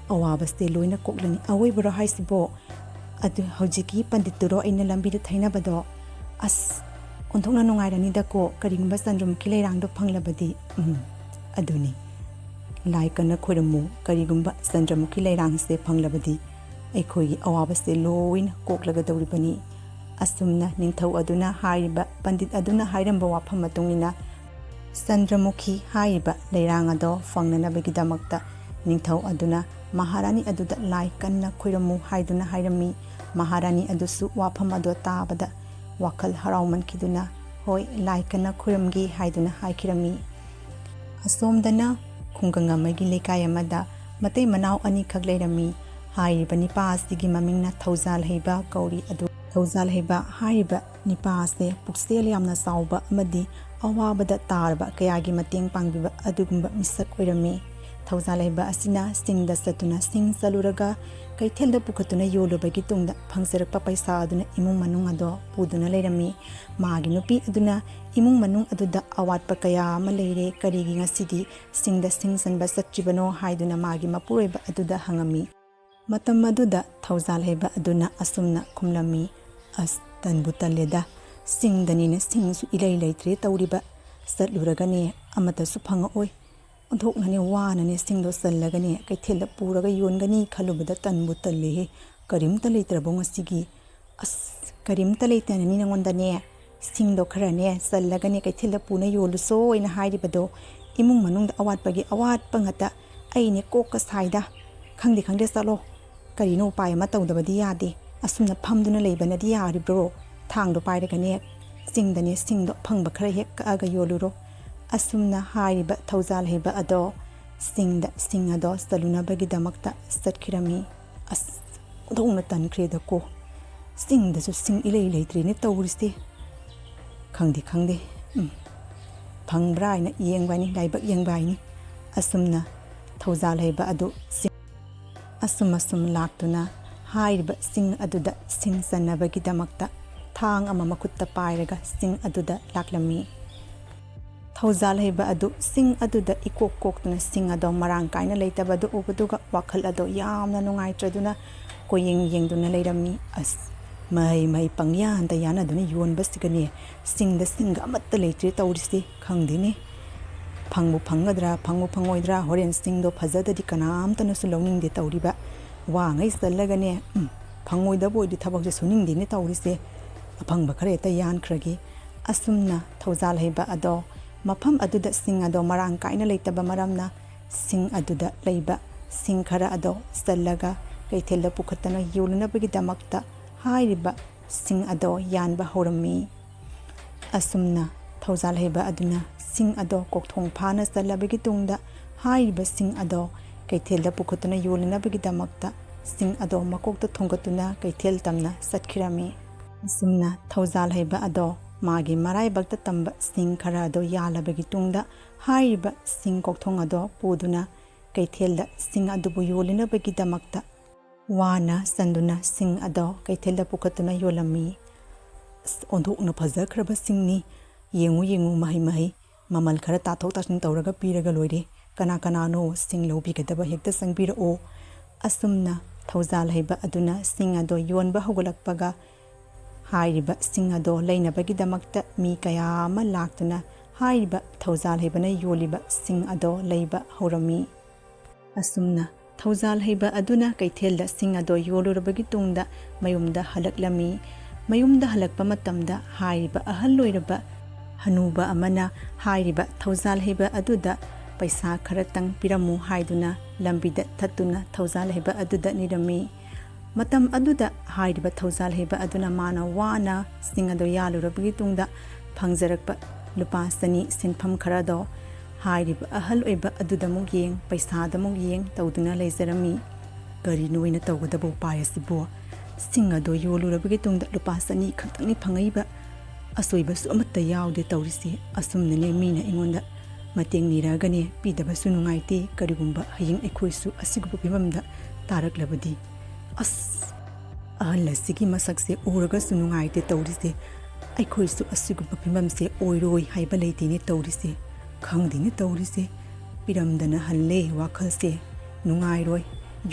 ꯑꯋꯥꯕꯁꯦ ꯂꯣꯏꯅ ꯀꯣꯛꯂꯅꯤ꯫ ꯑꯋꯣꯏꯕꯔꯣ ꯍꯥꯏꯁꯤꯕꯣ? ꯑꯗꯨ ꯍꯧꯖꯤꯛꯀꯤ ꯄꯟꯗꯤꯠꯇꯨꯔꯣ ꯑꯩꯅ ꯂꯝꯕꯤꯗ ꯊꯩꯅꯕꯗꯣ? ꯑꯁ, ꯑꯣꯟꯊꯣꯛꯅ ꯅꯨꯡꯉꯥꯏꯔꯅꯤꯗꯀꯣ, ꯀꯔꯤꯒꯨꯝꯕ ꯆꯟꯗ꯭ꯔꯃꯨꯈꯤ ꯂꯩꯔꯥꯡꯗꯣ ꯐꯪꯂꯕꯗꯤ꯫ ꯎꯝ, ꯑꯗꯨꯅꯤ꯫ ꯂꯥꯏ ꯀꯟꯅ ꯈꯣꯏꯔꯝꯃꯨ, ꯀꯔꯤꯒꯨꯝꯕ ꯆꯟꯗ꯭ꯔꯃꯨꯈꯤ ꯂꯩꯔꯥꯡꯁꯦ ꯐꯪꯂꯕꯗꯤ ꯑꯩꯈꯣꯏꯒꯤ ꯑꯋꯥꯕꯁꯦ ꯂꯣꯏꯅ ꯀꯣꯛꯂꯒꯗꯧꯔꯤꯕꯅꯤ꯫ ꯑꯁꯨꯝꯅ ꯅꯤꯡꯊꯧ ꯑꯗꯨꯅ ꯍꯥꯏꯔꯤꯕ, ꯄꯟꯗꯤꯠ ꯑꯗꯨꯅ ꯍꯥꯏꯔꯝꯕ ꯋꯥꯐꯝ ꯃꯇꯨꯡ ꯏꯟꯅ ꯆꯟꯗ꯭ꯔꯃꯨꯈꯤ ꯍꯥꯏꯔꯤꯕ ꯂꯩꯔꯥꯡ ꯑꯗꯣ ꯐꯪꯅꯅꯕꯒꯤꯗꯃꯛꯇ ꯅꯤꯡꯊꯧ ꯑꯗꯨꯅ ꯃꯍꯥꯔꯥꯅꯤ ꯑꯗꯨꯗ ꯂꯥꯏ ꯀꯟꯅ ꯈꯣꯏꯔꯝꯃꯨ ꯍꯥꯏꯗꯨꯅ ꯍꯥꯏꯔꯝꯃꯤ꯫ ꯃꯍꯥꯔꯥꯅꯤ ꯑꯗꯨꯁꯨ ꯋꯥꯐꯝ ꯑꯗꯣ ꯇꯥꯕꯗ ꯋꯥꯈꯜ ꯍꯔꯥꯎꯃꯟꯈꯤꯗꯨꯅ, "ꯍꯣꯏ, ꯂꯥꯏ ꯀꯟꯅ ꯈꯣꯏꯔꯝꯒꯦ" ꯍꯥꯏꯗꯨꯅ ꯍꯥꯏꯈꯤꯔꯝꯃꯤ꯫ ꯑꯁꯣꯝꯗꯅ ꯈꯨꯡꯒꯪ ꯑꯃꯒꯤ ꯂꯩꯀꯥꯏ ꯑꯃꯗ ꯃꯇꯩ ꯃꯅꯥꯎ ꯑꯅꯤꯈꯛ ꯂꯩꯔꯝꯃꯤ꯫ ꯍꯥꯏꯔꯤꯕ ꯅꯤꯄꯥ ꯑꯁꯤꯒꯤ ꯃꯃꯤꯡꯅ ꯊꯧꯖꯥꯜ ꯍꯩꯕ ꯀꯧꯔꯤ꯫ ꯑꯗꯨ ꯊꯧꯖꯥꯜ ꯍꯩꯕ ꯍꯥꯏꯔꯤꯕ ꯅꯤꯄꯥ ꯑꯁꯦ ꯄꯨꯛꯆꯦꯜ ꯌꯥꯝꯅ ꯆꯥꯎꯕ ꯑꯃꯗꯤ ꯑꯋꯥꯕꯗ ꯇꯥꯔꯕ ꯀꯌꯥꯒꯤ ꯃꯇꯦꯡ ꯄꯥꯡꯕꯤꯕ ꯑꯗꯨꯒꯨꯝꯕ ꯃꯤꯁꯛ ꯑꯣꯏꯔꯝꯃꯤ꯫ ꯊꯧꯖꯥꯜ ꯍꯩꯕ ꯑꯁꯤꯅ ꯆꯤꯡꯗ ꯆꯠꯇꯨꯅ ꯁꯤꯡ ꯆꯜꯂꯨꯔꯒ ꯀꯩꯊꯦꯜꯗ ꯄꯨꯈꯠꯇꯨꯅ ꯌꯣꯜꯂꯨꯕꯒꯤ ꯇꯨꯡꯗ ꯐꯪꯖꯔꯛꯄ ꯄꯩꯁꯥ ꯑꯗꯨꯅ ꯏꯃꯨꯡ ꯃꯅꯨꯡ ꯑꯗꯣ ꯄꯨꯗꯨꯅ ꯂꯩꯔꯝꯃꯤ꯫ ꯃꯥꯒꯤ ꯅꯨꯄꯤ ꯑꯗꯨꯅ ꯏꯃꯨꯡ ꯃꯅꯨꯡ ꯑꯗꯨꯗ ꯑꯋꯥꯠꯄ ꯀꯌꯥ ꯑꯃ ꯂꯩꯔꯦ, ꯀꯔꯤꯒꯤ ꯉꯁꯤꯗꯤ ꯆꯤꯡꯗ ꯁꯤꯡ ꯆꯟꯕ ꯆꯠꯇ꯭ꯔꯤꯕꯅꯣ ꯍꯥꯏꯗꯨꯅ ꯃꯥꯒꯤ ꯃꯄꯨꯔꯣꯏꯕ ꯑꯗꯨꯗ ꯍꯪꯉꯝꯃꯤ꯫ ꯃꯇꯝ ꯑꯗꯨꯗ ꯊꯧꯖꯥꯜ ꯍꯩꯕ ꯑꯗꯨꯅ ꯑꯁꯨꯝꯅ ꯈꯨꯝꯂꯝꯃꯤ, "ꯑꯁ, ꯇꯟꯕꯨ ꯇꯜꯂꯦꯗ, ꯆꯤꯡꯗꯅꯤꯅ ꯁꯤꯡꯁꯨ ꯏꯂꯩ ꯂꯩꯇ꯭ꯔꯦ ꯇꯧꯔꯤꯕ, ꯆꯠꯂꯨꯔꯒꯅꯦ ꯑꯃꯠꯇꯁꯨ ꯐꯪꯉꯛꯑꯣꯏ꯫ ꯑꯣꯟꯊꯣꯛꯅꯅꯦ ꯋꯥꯅꯅꯦ ꯁꯤꯡꯗꯣ ꯆꯜꯂꯒꯅꯦ ꯀꯩꯊꯦꯜꯗ ꯄꯨꯔꯒ ꯌꯣꯟꯒꯅꯤ ꯈꯜꯂꯨꯕꯗ ꯇꯟꯕꯨ ꯇꯜꯂꯦꯍꯦ, ꯀꯔꯤꯝꯇ ꯂꯩꯇ꯭ꯔꯕꯣ ꯉꯁꯤꯒꯤ?" "ꯑꯁ, ꯀꯔꯤꯝꯇ ꯂꯩꯇꯅꯅꯤ ꯅꯉꯣꯟꯗꯅꯦ ꯁꯤꯡꯗꯣ ꯈꯔꯅꯦ ꯆꯜꯂꯒꯅꯦ ꯀꯩꯊꯦꯜꯗ ꯄꯨꯅ ꯌꯣꯜꯂꯨꯁꯣ ꯍꯥꯏꯅ ꯍꯥꯏꯔꯤꯕꯗꯣ, ꯏꯃꯨꯡ ꯃꯅꯨꯡꯗ ꯑꯋꯥꯠꯄꯒꯤ ꯑꯋꯥꯠꯄ ꯉꯥꯛꯇ, ꯑꯩꯅꯦ ꯀꯣꯛꯀ ꯁꯥꯏꯗ꯫ ꯈꯪꯗꯦ ꯈꯪꯗꯦ, ꯆꯠꯂꯣ, ꯀꯔꯤꯅꯣ ꯎꯄꯥꯏ ꯑꯃ ꯇꯧꯗꯕꯗꯤ ꯌꯥꯗꯦ꯫ ꯑꯁꯨꯝꯅ ꯐꯝꯗꯨꯅ ꯂꯩꯕꯅꯗꯤ ꯌꯥꯔꯤꯕ꯭ꯔꯣ? ꯊꯥꯡꯗꯣ ꯄꯥꯏꯔꯒꯅꯦ ꯆꯤꯡꯗꯅꯦ ꯁꯤꯡꯗꯣ ꯑꯐꯪꯕ ꯈꯔ ꯍꯦꯛ ꯀꯛꯑꯒ ꯌꯣꯜꯂꯨꯔꯣ"꯫ ꯑꯁꯨꯝꯅ ꯍꯥꯏꯔꯤꯕ ꯊꯧꯖꯥꯜ ꯍꯩꯕ ꯑꯗꯣ ꯆꯤꯡꯗ ꯁꯤꯡ ꯑꯗꯣ ꯆꯜꯂꯨꯅꯕꯒꯤꯗꯃꯛꯇ ꯆꯠꯈꯤꯔꯝꯃꯤ꯫ "ꯑꯁ, ꯑꯣꯟꯊꯣꯛꯅ ꯇꯟꯈ꯭ꯔꯦꯗꯀꯣ, ꯆꯤꯡꯗꯁꯨ ꯁꯤꯡ ꯏꯂꯩ ꯂꯩꯇ꯭ꯔꯦꯅꯦ ꯇꯧꯔꯤꯁꯦ꯫ ꯈꯪꯗꯦ ꯈꯪꯗꯦ, ꯎꯝ, ꯐꯪꯕ꯭ꯔꯥ ꯍꯥꯏꯅ ꯌꯦꯡꯕ ꯍꯥꯏꯅꯤ, ꯂꯥꯏꯕꯛ ꯌꯦꯡꯕ ꯍꯥꯏꯅꯤ"꯫ ꯑꯁꯨꯝꯅ ꯊꯧꯖꯥꯜ ꯍꯩꯕ ꯑꯗꯨ ꯆꯤꯡ ꯑꯁꯨꯝ ꯑꯁꯨꯝ ꯂꯥꯛꯇꯨꯅ ꯍꯥꯏꯔꯤꯕ ꯁꯤꯡ ꯑꯗꯨꯗ ꯁꯤꯡ ꯆꯟꯅꯕꯒꯤꯗꯃꯛꯇ ꯊꯥꯡ ꯑꯃ ꯃꯈꯨꯠꯇ ꯄꯥꯏꯔꯒ ꯁꯤꯡ ꯑꯗꯨꯗ ꯂꯥꯛꯂꯝꯃꯤ꯫ ꯊꯧꯖꯥꯜ ꯍꯩꯕ ꯑꯗꯨ ꯁꯤꯡ ꯑꯗꯨꯗ ꯏꯀꯣꯛ ꯀꯣꯛꯇꯨꯅ ꯁꯤꯡ ꯑꯗꯣ ꯃꯔꯥꯡ ꯀꯥꯏꯅ ꯂꯩꯇꯕꯗꯨ ꯎꯕꯗꯨꯒ ꯋꯥꯈꯜ ꯑꯗꯣ ꯌꯥꯝꯅ ꯅꯨꯡꯉꯥꯏꯇ꯭ꯔꯗꯨꯅ ꯀꯣꯏꯌꯦꯡ ꯌꯦꯡꯗꯨꯅ ꯂꯩꯔꯝꯃꯤ꯫ "ꯑꯁ, ꯃꯍꯩ ꯃꯍꯩ ꯄꯪꯌꯥꯟꯗ ꯌꯥꯟꯅꯗꯨꯅ ꯌꯣꯟꯕꯁꯤꯒꯅꯦ, ꯁꯤꯡꯗ ꯁꯤꯡꯒ ꯑꯃꯠꯇ ꯂꯩꯇ꯭ꯔꯦ ꯇꯧꯔꯤꯁꯦ, ꯈꯪꯗꯦꯅꯦ꯫ ꯐꯪꯕꯨ ꯐꯪꯒꯗ꯭ꯔꯥ, ꯐꯪꯕꯨ ꯐꯪꯉꯣꯏꯗ꯭ꯔꯥ, ꯍꯣꯔꯦꯟ ꯁꯤꯡꯗꯣ ꯐꯖꯗꯗꯤ ꯀꯅꯥꯝꯇꯅꯁꯨ ꯂꯧꯅꯤꯡꯗꯦ ꯇꯧꯔꯤꯕ꯫ ꯋꯥꯉꯩ ꯆꯜꯂꯒꯅꯦ, ꯎꯝ, ꯐꯪꯉꯣꯏꯗꯕ ꯑꯣꯏꯗꯤ ꯊꯕꯛꯁꯦ ꯁꯨꯅꯤꯡꯗꯦꯅꯦ ꯇꯧꯔꯤꯁꯦ꯫ ꯑꯐꯪꯕ ꯈꯔ ꯍꯦꯛꯇ ꯌꯥꯟꯈ꯭ꯔꯒꯦ"꯫ ꯑꯁꯨꯝꯅ ꯊꯧꯖꯥꯜ ꯍꯩꯕ ꯑꯗꯣ ꯃꯐꯝ ꯑꯗꯨꯗ ꯁꯤꯡ ꯑꯗꯣ ꯃꯔꯥꯡ ꯀꯥꯏꯅ ꯂꯩꯇꯕ ꯃꯔꯝꯅ ꯁꯤꯡ ꯑꯗꯨꯗ ꯂꯩꯕ ꯁꯤꯡ ꯈꯔ ꯑꯗꯣ ꯆꯜꯂꯒ ꯀꯩꯊꯦꯜꯗ ꯄꯨꯈꯠꯇꯅ ꯌꯣꯜꯂꯨꯅꯕꯒꯤꯗꯃꯛꯇ ꯍꯥꯏꯔꯤꯕ ꯁꯤꯡ ꯑꯗꯣ ꯌꯥꯟꯕ ꯍꯧꯔꯝꯃꯤ꯫ ꯑꯁꯨꯝꯅ ꯊꯧꯖꯥꯜ ꯍꯩꯕ ꯑꯗꯨꯅ ꯁꯤꯡ ꯑꯗꯣ ꯀꯣꯛꯊꯣꯡ ꯐꯥꯅ ꯆꯜꯂꯕꯒꯤ ꯇꯨꯡꯗ ꯍꯥꯏꯔꯤꯕ ꯁꯤꯡ ꯑꯗꯣ ꯀꯩꯊꯦꯜꯗ ꯄꯨꯈꯠꯇꯨꯅ ꯌꯣꯜꯂꯨꯅꯕꯒꯤꯗꯃꯛꯇ ꯁꯤꯡ ꯑꯗꯣ ꯃꯀꯣꯛꯇ ꯊꯣꯡꯒꯠꯇꯨꯅ ꯀꯩꯊꯦꯜ ꯇꯝꯅ ꯆꯠꯈꯤꯔꯝꯃꯤ꯫ ꯑꯁꯨꯝꯅ ꯊꯧꯖꯥꯜ ꯍꯩꯕ ꯑꯗꯣ ꯃꯥꯒꯤ ꯃꯔꯥꯏꯕꯛꯇ ꯇꯝꯕ ꯁꯤꯡ ꯈꯔ ꯑꯗꯣ ꯌꯥꯜꯂꯕꯒꯤ ꯇꯨꯡꯗ ꯍꯥꯏꯔꯤꯕ ꯁꯤꯡ ꯀꯣꯛꯊꯣꯡ ꯑꯗꯣ ꯄꯨꯗꯨꯅ ꯀꯩꯊꯦꯜꯗ ꯁꯤꯡ ꯑꯗꯨꯕꯨ ꯌꯣꯜꯂꯨꯅꯕꯒꯤꯗꯃꯛꯇ ꯋꯥꯅ ꯆꯟꯗꯨꯅ ꯁꯤꯡ ꯑꯗꯣ ꯀꯩꯊꯦꯜꯗ ꯄꯨꯈꯠꯇꯨꯅ ꯌꯣꯜꯂꯝꯃꯤ꯫ "ꯑꯁ, ꯑꯣꯟꯊꯣꯛꯅ ꯐꯖꯈ꯭ꯔꯕ ꯁꯤꯡꯅꯤ꯫ ꯌꯦꯡꯉꯨ, ꯌꯦꯡꯉꯨ, ꯃꯍꯩ, ꯃꯍꯩ꯫ ꯃꯃꯜ ꯈꯔ ꯇꯥꯊꯣꯛ ꯇꯥꯁꯤꯟ ꯇꯧꯔꯒ ꯄꯤꯔꯒ ꯂꯣꯏꯔꯦ꯫ ꯀꯅꯥ ꯀꯅꯥꯅꯣ ꯁꯤꯡ ꯂꯧꯕꯤꯒꯗꯕ ꯍꯦꯛꯇ ꯆꯪꯕꯤꯔꯛꯑꯣ"꯫ ꯑꯁꯨꯝꯅ ꯊꯧꯖꯥꯜ ꯍꯩꯕ ꯑꯗꯨꯅ ꯁꯤꯡ ꯑꯗꯣ ꯌꯣꯟꯕ ꯍꯧꯒꯠꯂꯛꯄꯒ ꯍꯥꯏꯔꯤꯕ ꯁꯤꯡ ꯑꯗꯣ ꯂꯩꯅꯕꯒꯤꯗꯃꯛꯇ ꯃꯤ ꯀꯌꯥ ꯑꯃ ꯂꯥꯛꯇꯨꯅ ꯍꯥꯏꯔꯤꯕ ꯊꯧꯖꯥꯜ ꯍꯩꯕꯅ ꯌꯣꯜꯂꯤꯕ ꯁꯤꯡ ꯑꯗꯣ ꯂꯩꯕ ꯍꯧꯔꯝꯃꯤ꯫ ꯑꯁꯨꯝꯅ ꯊꯧꯖꯥꯜ ꯍꯩꯕ ꯑꯗꯨꯅ ꯀꯩꯊꯦꯜꯗ ꯁꯤꯡ ꯑꯗꯣ ꯌꯣꯜꯂꯨꯔꯕꯒꯤ ꯇꯨꯡꯗ ꯃꯌꯨꯝꯗ ꯍꯜꯂꯛꯂꯝꯃꯤ꯫ ꯃꯌꯨꯝꯗ ꯍꯜꯂꯛꯄ ꯃꯇꯝꯗ ꯍꯥꯏꯔꯤꯕ ꯑꯍꯜ ꯑꯣꯏꯔꯕ ꯍꯅꯨꯕ ꯑꯃꯅ ꯍꯥꯏꯔꯤꯕ ꯊꯧꯖꯥꯜ ꯍꯩꯕ ꯑꯗꯨꯗ ꯄꯩꯁꯥ ꯈꯔꯇꯪ ꯄꯤꯔꯝꯃꯨ ꯍꯥꯏꯗꯨꯅ ꯂꯝꯕꯤꯗ ꯊꯠꯇꯨꯅ ꯊꯧꯖꯥꯜ ꯍꯩꯕ ꯑꯗꯨꯗ ꯅꯤꯔꯝꯃꯤ꯫ ꯃꯇꯝ ꯑꯗꯨꯗ ꯍꯥꯏꯔꯤꯕ ꯊꯧꯖꯥꯜ ꯍꯩꯕ ꯑꯗꯨꯅ ꯃꯥꯅ ꯋꯥꯅ ꯁꯤꯡ ꯑꯗꯨ ꯌꯥꯜꯂꯨꯔꯕꯒꯤ ꯇꯨꯡꯗ ꯐꯪꯖꯔꯛꯄ ꯂꯨꯄꯥ ꯆꯅꯤ ꯁꯤꯟꯐꯝ ꯈꯔꯗꯣ ꯍꯥꯏꯔꯤꯕ ꯑꯍꯜ ꯑꯣꯏꯕ ꯑꯗꯨꯗ ꯑꯃꯨꯛ ꯌꯦꯡ, ꯄꯩꯁꯥꯗ ꯑꯃꯨꯛ ꯌꯦꯡ ꯇꯧꯗꯨꯅ ꯂꯩꯖꯔꯝꯃꯤ꯫ "ꯀꯔꯤꯅꯣ ꯑꯩꯅ ꯇꯧꯒꯗꯕ ꯎꯄꯥꯏ ꯑꯁꯤꯕꯨ? ꯁꯤꯡ ꯑꯗꯣ ꯌꯣꯜꯂꯨꯔꯕꯒꯤ ꯇꯨꯡꯗ ꯂꯨꯄꯥ ꯆꯅꯤ ꯈꯛꯇꯪꯅꯤ ꯐꯪꯉꯛꯏꯕ꯫ ꯑꯁꯣꯏꯕꯁꯨ ꯑꯃꯠꯇ ꯌꯥꯎꯗꯦ ꯇꯧꯔꯤꯁꯤ꯫ ꯑꯁꯨꯝꯅꯅꯦ ꯃꯤꯅ ꯑꯩꯉꯣꯟꯗ ꯃꯇꯦꯡ ꯅꯤꯔꯛꯑꯒꯅꯦ ꯄꯤꯗꯕꯁꯨ ꯅꯨꯡꯉꯥꯏꯇꯦ꯫ ꯀꯔꯤꯒꯨꯝꯕ ꯍꯌꯦꯡ ꯑꯩꯈꯣꯏꯁꯨ ꯑꯁꯤꯒꯨꯝꯕ ꯐꯤꯕꯝꯗ ꯇꯥꯔꯛꯂꯕꯗꯤ?" ꯑꯁ, ꯑꯍꯜ ꯑꯁꯤꯒꯤ ꯃꯁꯛꯁꯦ ꯎꯔꯒꯁꯨ ꯅꯨꯡꯉꯥꯏꯇꯦ ꯇꯧꯔꯤꯁꯦ꯫ ꯑꯩꯈꯣꯏꯁꯨ ꯑꯁꯤꯒꯨꯝꯕ ꯐꯤꯕꯝꯁꯦ ꯑꯣꯏꯔꯣꯏ ꯍꯥꯏꯕ ꯂꯩꯇꯦꯅꯦ ꯇꯧꯔꯤꯁꯦ꯫ ꯈꯪꯗꯦꯅꯦ ꯇꯧꯔꯤꯁꯦ꯫ ꯄꯤꯔꯝꯗꯅ ꯍꯜꯂꯦ ꯋꯥꯈꯜꯁꯦ꯫ ꯅꯨꯡꯉꯥꯏꯔꯣꯏ꯫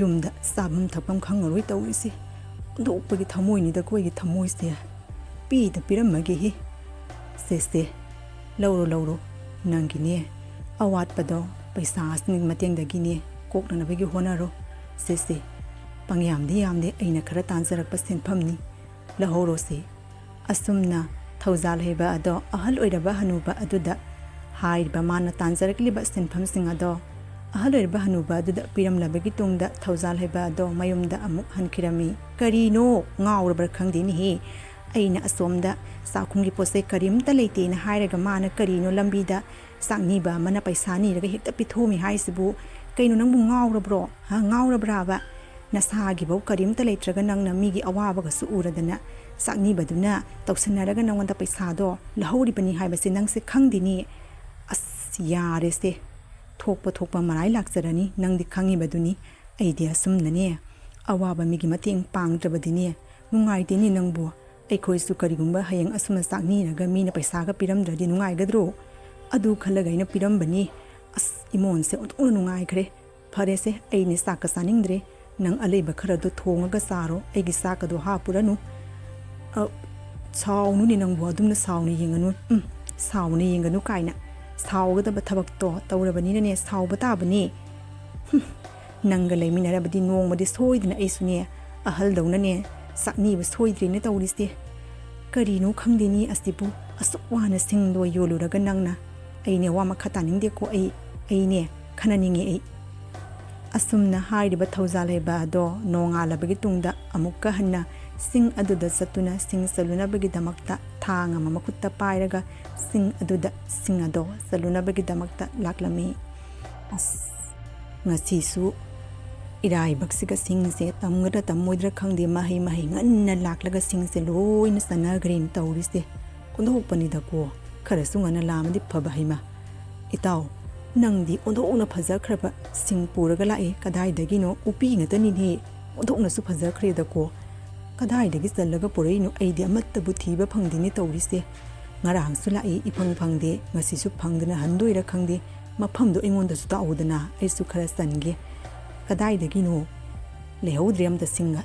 ꯌꯨꯝꯗ ꯆꯥꯐꯝ ꯊꯛꯐꯝ ꯈꯪꯉꯔꯣꯏ ꯇꯧꯔꯤꯁꯦ꯫ ꯑꯣꯟꯊꯣꯛꯄꯒꯤ ꯊꯃꯣꯏꯅꯤꯗ ꯑꯩꯈꯣꯏꯒꯤ ꯊꯃꯣꯏꯁꯦ꯫ ꯄꯤꯗ ꯄꯤꯔꯝꯃꯒꯦ ꯍꯤ꯫ ꯁꯦ ꯁꯦ, ꯂꯧꯔꯣ ꯂꯧꯔꯣ꯫ ꯅꯪꯒꯤꯅꯦ ꯑꯋꯥꯠꯄꯗꯣ ꯄꯩꯁꯥꯁꯤꯡꯒꯤ ꯃꯇꯦꯡꯗꯒꯤꯅꯦ ꯀꯣꯛꯅꯅꯕꯒꯤ ꯍꯣꯠꯅꯔꯣ꯫ ꯁꯦ ꯁꯦ, ꯄꯪꯌꯥꯝꯗꯤ ꯌꯥꯝꯗꯦ ꯑꯩꯅ ꯈꯔ ꯇꯥꯟꯖꯔꯛꯄ ꯁꯦꯟꯐꯝꯅꯤ꯫ ꯂꯧꯍꯧꯔꯣꯁꯦ꯫ ꯑꯁꯨꯝꯅ ꯊꯧꯖꯥꯜ ꯍꯩꯕ ꯑꯗꯣ ꯑꯍꯜ ꯑꯣꯏꯔꯕ ꯍꯅꯨꯕ ꯑꯗꯨꯗ ꯍꯥꯏꯔꯤꯕ ꯃꯥꯅ ꯇꯥꯟꯖꯔꯛꯂꯤꯕ ꯁꯦꯟꯐꯝꯁꯤꯡ ꯑꯗꯣ ꯑꯍꯜ ꯑꯣꯏꯔꯕ ꯍꯅꯨꯕ ꯑꯗꯨꯗ ꯄꯤꯔꯝꯂꯕꯒꯤ ꯇꯨꯡꯗ ꯊꯧꯖꯥꯜ ꯍꯩꯕ ꯑꯗꯣ ꯃꯌꯨꯝꯗ ꯑꯃꯨꯛ ꯍꯟꯈꯤꯔꯝꯃꯤ꯫ ꯀꯔꯤꯅꯣ ꯉꯥꯎꯔꯕ꯭ꯔꯥ ꯈꯪꯗꯦꯅꯦꯍꯦ꯫ ꯑꯩꯅ ꯑꯁꯣꯝꯗ ꯆꯥꯛꯈꯨꯝꯒꯤ ꯄꯣꯠ ꯆꯩ ꯀꯔꯤꯝꯇ ꯂꯩꯇꯦꯅ ꯍꯥꯏꯔꯒ ꯃꯥꯅ ꯀꯔꯤꯅꯣ ꯂꯝꯕꯤꯗ ꯆꯥꯛꯅꯤꯕ ꯑꯃꯅ ꯄꯩꯁꯥ ꯅꯤꯔꯒ ꯍꯦꯛꯇ ꯄꯤꯊꯣꯛꯑꯝꯃꯤ ꯍꯥꯏꯁꯤꯕꯨ? ꯀꯩꯅꯣ ꯅꯪꯕꯨ ꯉꯥꯎꯔꯕ꯭ꯔꯣ? ꯍꯥ, ꯉꯥꯎꯔꯕ꯭ꯔꯥꯕ? ꯅꯁꯥꯒꯤꯐꯧ ꯀꯔꯤꯝꯇ ꯂꯩꯇ꯭ꯔꯒ ꯅꯪꯅ ꯃꯤꯒꯤ ꯑꯋꯥꯕꯒꯁꯨ ꯎꯔꯗꯅ ꯆꯥꯛꯅꯤꯕꯗꯨꯅ ꯇꯧꯁꯟꯅꯔꯒ ꯅꯪꯉꯣꯟꯗ ꯄꯩꯁꯥꯗꯣ ꯂꯧꯍꯧꯔꯤꯕꯅꯤ ꯍꯥꯏꯕꯁꯦ ꯅꯪꯁꯦ ꯈꯪꯗꯦꯅꯦ꯫ ꯑꯁ, ꯌꯥꯔꯦꯁꯦ꯫ ꯊꯣꯛꯄ ꯊꯣꯛꯄ ꯃꯔꯥꯏ ꯂꯥꯛꯆꯔꯅꯤ, ꯅꯪꯗꯤ ꯈꯪꯉꯤꯕꯗꯨꯅꯤ꯫ ꯑꯩꯗꯤ ꯑꯁꯨꯝꯅꯅꯦ ꯑꯋꯥꯕ ꯃꯤꯒꯤ ꯃꯇꯦꯡ ꯄꯥꯡꯗ꯭ꯔꯕꯗꯤꯅꯦ ꯅꯨꯡꯉꯥꯏꯇꯦꯅꯦ ꯅꯪꯕꯨ꯫ ꯑꯩꯈꯣꯏꯁꯨ ꯀꯔꯤꯒꯨꯝꯕ ꯍꯌꯦꯡ ꯑꯁꯨꯝꯅ ꯆꯥꯛꯅꯤꯔꯒ ꯃꯤꯅ ꯄꯩꯁꯥꯒ ꯄꯤꯔꯝꯗ꯭ꯔꯗꯤ ꯅꯨꯡꯉꯥꯏꯒꯗ꯭ꯔꯣ? ꯑꯗꯨ ꯈꯜꯂꯒ ꯑꯩꯅ ꯄꯤꯔꯝꯕꯅꯤ꯫ ꯑꯁ, ꯏꯃꯣꯟꯁꯦ ꯑꯣꯟꯊꯣꯛꯅ ꯅꯨꯡꯉꯥꯏꯈ꯭ꯔꯦ꯫ ꯐꯔꯦꯁꯦ, ꯑꯩꯅꯦ ꯆꯥꯛꯀ ꯆꯥꯅꯤꯡꯗ꯭ꯔꯦ꯫ ꯅꯪ ꯑꯂꯩꯕ ꯈꯔꯗꯣ ꯊꯣꯡꯉꯒ ꯆꯥꯔꯣ, ꯑꯩꯒꯤ ꯆꯥꯛꯀꯗꯣ ꯍꯥꯞꯄꯨꯔꯅꯨ꯫ ꯑ, ꯁꯥꯎꯅꯨꯅꯦ ꯅꯪꯕꯨ, ꯑꯗꯨꯝꯅ ꯁꯥꯎꯅ ꯌꯦꯡꯒꯅꯨ꯫ ꯎꯝ, ꯁꯥꯎꯅ ꯌꯦꯡꯒꯅꯨ ꯀꯥꯏꯅ꯫ ꯁꯥꯎꯒꯗꯕ ꯊꯕꯛꯇꯣ ꯇꯧꯔꯕꯅꯤꯅꯅꯦ, ꯁꯥꯎꯕ ꯇꯥꯕꯅꯦ꯫ ꯍꯨꯝ, ꯅꯪꯒ ꯂꯩꯃꯤꯟꯅꯔꯕꯗꯤ ꯅꯣꯡꯃꯗꯤ ꯁꯣꯏꯗꯅ ꯑꯩꯁꯨꯅꯦ ꯑꯍꯜꯗꯧꯅꯅꯦ ꯆꯥꯛꯅꯤꯕ ꯁꯣꯏꯗ꯭ꯔꯦꯅꯦ ꯇꯧꯔꯤꯁꯦ꯫ ꯀꯔꯤꯅꯣ ꯈꯪꯗꯦꯅꯦ ꯑꯁꯤꯕꯨ, ꯑꯁꯨꯛ ꯋꯥꯅ ꯁꯤꯡꯗꯣ ꯌꯣꯜꯂꯨꯔꯒ ꯅꯪꯅ꯫ ꯑꯩꯅꯦ ꯋꯥ ꯃꯈꯥ ꯇꯥꯅꯤꯡꯗꯦꯀꯣ, ꯑꯩ, ꯑꯩꯅꯦ ꯈꯟꯅꯅꯤꯡꯉꯦ ꯑꯩ꯫ ꯑꯁꯨꯝꯅ ꯍꯥꯏꯔꯤꯕ ꯊꯧꯖꯥꯜ ꯍꯩꯕ ꯑꯗꯣ ꯅꯣꯡꯉꯥꯜꯂꯕꯒꯤ ꯇꯨꯡꯗ ꯑꯃꯨꯛꯀ ꯍꯟꯅ ꯁꯤꯡ ꯑꯗꯨꯗ ꯆꯠꯇꯨꯅ ꯁꯤꯡ ꯆꯜꯂꯨꯅꯕꯒꯤꯗꯃꯛꯇ ꯊꯥꯡ ꯑꯃ ꯃꯈꯨꯠꯇ ꯄꯥꯏꯔꯒ ꯁꯤꯡ ꯑꯗꯨꯗ ꯁꯤꯡ ꯑꯗꯣ ꯆꯜꯂꯨꯅꯕꯒꯤꯗꯃꯛꯇ ꯂꯥꯛꯂꯝꯃꯤ꯫ ꯑꯁ, ꯉꯁꯤꯁꯨ ꯏꯔꯥꯏꯕꯛꯁꯤꯒ ꯁꯤꯡꯁꯦ ꯇꯝꯒꯗ꯭ꯔꯥ ꯇꯝꯃꯣꯏꯗ꯭ꯔꯥ ꯈꯪꯗꯦ, ꯃꯍꯩ ꯃꯍꯩ ꯉꯟꯅ ꯂꯥꯛꯂꯒ ꯁꯤꯡꯁꯦ ꯂꯣꯏꯅ ꯆꯟꯅꯈ꯭ꯔꯦꯅ ꯇꯧꯔꯤꯁꯦ꯫ ꯑꯣꯟꯊꯣꯛꯄꯅꯤꯗꯀꯣ, ꯈꯔꯁꯨ ꯉꯟꯅ ꯂꯥꯛꯑꯝꯃꯗꯤ ꯐꯕ꯫ ꯍꯩꯃ, ꯏꯇꯥꯎ, ꯅꯪꯗꯤ ꯑꯣꯟꯊꯣꯛꯅ ꯐꯖꯈ꯭ꯔꯕ ꯁꯤꯡ ꯄꯨꯔꯒ ꯂꯥꯛꯑꯦ꯫ ꯀꯗꯥꯏꯗꯒꯤꯅꯣ? ꯎꯄꯤ ꯉꯥꯛꯇꯅꯤꯅꯦ꯫ ꯑꯣꯟꯊꯣꯛꯅꯁꯨ ꯐꯖꯈ꯭ꯔꯦꯗꯀꯣ꯫ ꯀꯗꯥꯏꯗꯒꯤ ꯆꯜꯂꯒ ꯄꯨꯔꯛꯏꯅꯣ? ꯑꯩꯗꯤ ꯑꯃꯠꯇꯕꯨ ꯊꯤꯕ ꯐꯪꯗꯦꯅꯦ ꯇꯧꯔꯤꯁꯦ꯫ ꯉꯔꯥꯡꯁꯨ ꯂꯥꯛꯏ, ꯏꯐꯪ ꯐꯪꯗꯦ, ꯉꯁꯤꯁꯨ ꯐꯪꯗꯅ ꯍꯟꯗꯣꯏꯔꯥ ꯈꯪꯗꯦ꯫ ꯃꯐꯝꯗꯣ ꯑꯩꯉꯣꯟꯗꯁꯨ ꯇꯥꯛꯎꯗꯅ, ꯑꯩꯁꯨ ꯈꯔ ꯆꯟꯒꯦ꯫ ꯀꯗꯥꯏꯗꯒꯤꯅꯣ? ꯂꯩꯍꯧꯗ꯭ꯔꯦ ꯑꯝꯇ ꯁꯤꯡꯒ꯫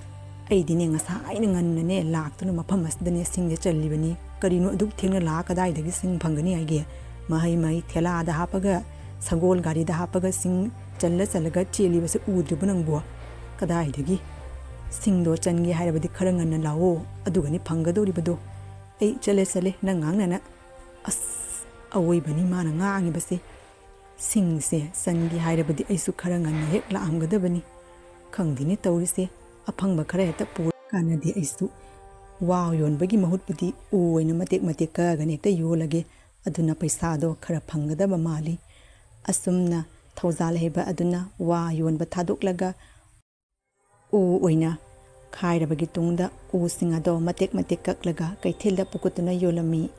ꯑꯩꯗꯤꯅꯦ ꯉꯁꯥꯏꯅ ꯉꯟꯅꯅꯦ ꯂꯥꯛꯇꯨꯅ ꯃꯐꯝ ꯑꯁꯤꯗꯅꯦ ꯁꯤꯡꯁꯦ ꯆꯜꯂꯤꯕꯅꯤ꯫ ꯀꯔꯤꯅꯣ ꯑꯗꯨꯛ ꯊꯦꯡꯅ ꯂꯥꯛꯑ ꯀꯗꯥꯏꯗꯒꯤ ꯁꯤꯡ ꯐꯪꯒꯅꯤ ꯍꯥꯏꯒꯦ? ꯃꯍꯩ ꯃꯍꯩ ꯊꯦꯂꯥꯗ ꯍꯥꯞꯄꯒ, ꯁꯒꯣꯜ ꯒꯥꯔꯤꯗ ꯍꯥꯞꯄꯒ ꯁꯤꯡ ꯆꯜꯂ ꯆꯜꯂꯒ ꯆꯦꯜꯂꯤꯕꯁꯦ ꯎꯗ꯭ꯔꯤꯕꯣ ꯅꯪꯕꯣ? ꯀꯗꯥꯏꯗꯒꯤ? ꯁꯤꯡꯗꯣ ꯆꯟꯒꯦ ꯍꯥꯏꯔꯕꯗꯤ ꯈꯔ ꯉꯟꯅ ꯂꯥꯛꯑꯣ, ꯑꯗꯨꯒꯅꯤ ꯐꯪꯒꯗꯧꯔꯤꯕꯗꯣ꯫ ꯑꯩ ꯆꯠꯂꯦ ꯆꯠꯂꯦ, ꯅꯪ ꯉꯥꯡꯅꯅ꯫ ꯑꯁ, ꯑꯋꯣꯏꯕꯅꯤ ꯃꯥꯅ ꯉꯥꯡꯉꯤꯕꯁꯦ꯫ ꯁꯤꯡꯁꯦ ꯆꯟꯒꯦ ꯍꯥꯏꯔꯕꯗꯤ ꯑꯩꯁꯨ ꯈꯔ ꯉꯟꯅ ꯍꯦꯛ ꯂꯥꯛꯑꯝꯒꯗꯕꯅꯤ꯫ ꯈꯪꯗꯦꯅꯦ ꯇꯧꯔꯤꯁꯦ, ꯑꯐꯪꯕ ꯈꯔ ꯍꯦꯛꯇ ꯄꯨꯔ ꯀꯥꯟꯅꯗꯦ꯫ ꯑꯩꯁꯨ ꯋꯥ ꯌꯣꯟꯕꯒꯤ ꯃꯍꯨꯠꯄꯨꯗꯤ ꯎ ꯑꯣꯏꯅ ꯃꯇꯦꯛ ꯃꯇꯦꯛ ꯀꯛꯑꯒꯅ ꯍꯦꯛꯇ ꯌꯣꯜꯂꯒꯦ, ꯑꯗꯨꯅ ꯄꯩꯁꯥꯗꯣ ꯈꯔ ꯐꯪꯒꯗꯕ ꯃꯥꯜꯂꯤ꯫ ꯑꯁꯨꯝꯅ ꯊꯧꯖꯥꯜ ꯍꯩꯕ ꯑꯗꯨꯅ ꯋꯥ ꯌꯣꯟꯕ ꯊꯥꯗꯣꯛꯂꯒ ꯎ ꯑꯣꯏꯅ ꯈꯥꯏꯔꯕꯒꯤ ꯇꯨꯡꯗ ꯎꯁꯤꯡ ꯑꯗꯣ ꯃꯇꯦꯛ ꯃꯇꯦꯛ ꯀꯛꯂꯒ ꯀꯩꯊꯦꯜꯗ ꯄꯨꯈꯠꯇꯨꯅ ꯌꯣꯜꯂꯝꯃꯤ꯫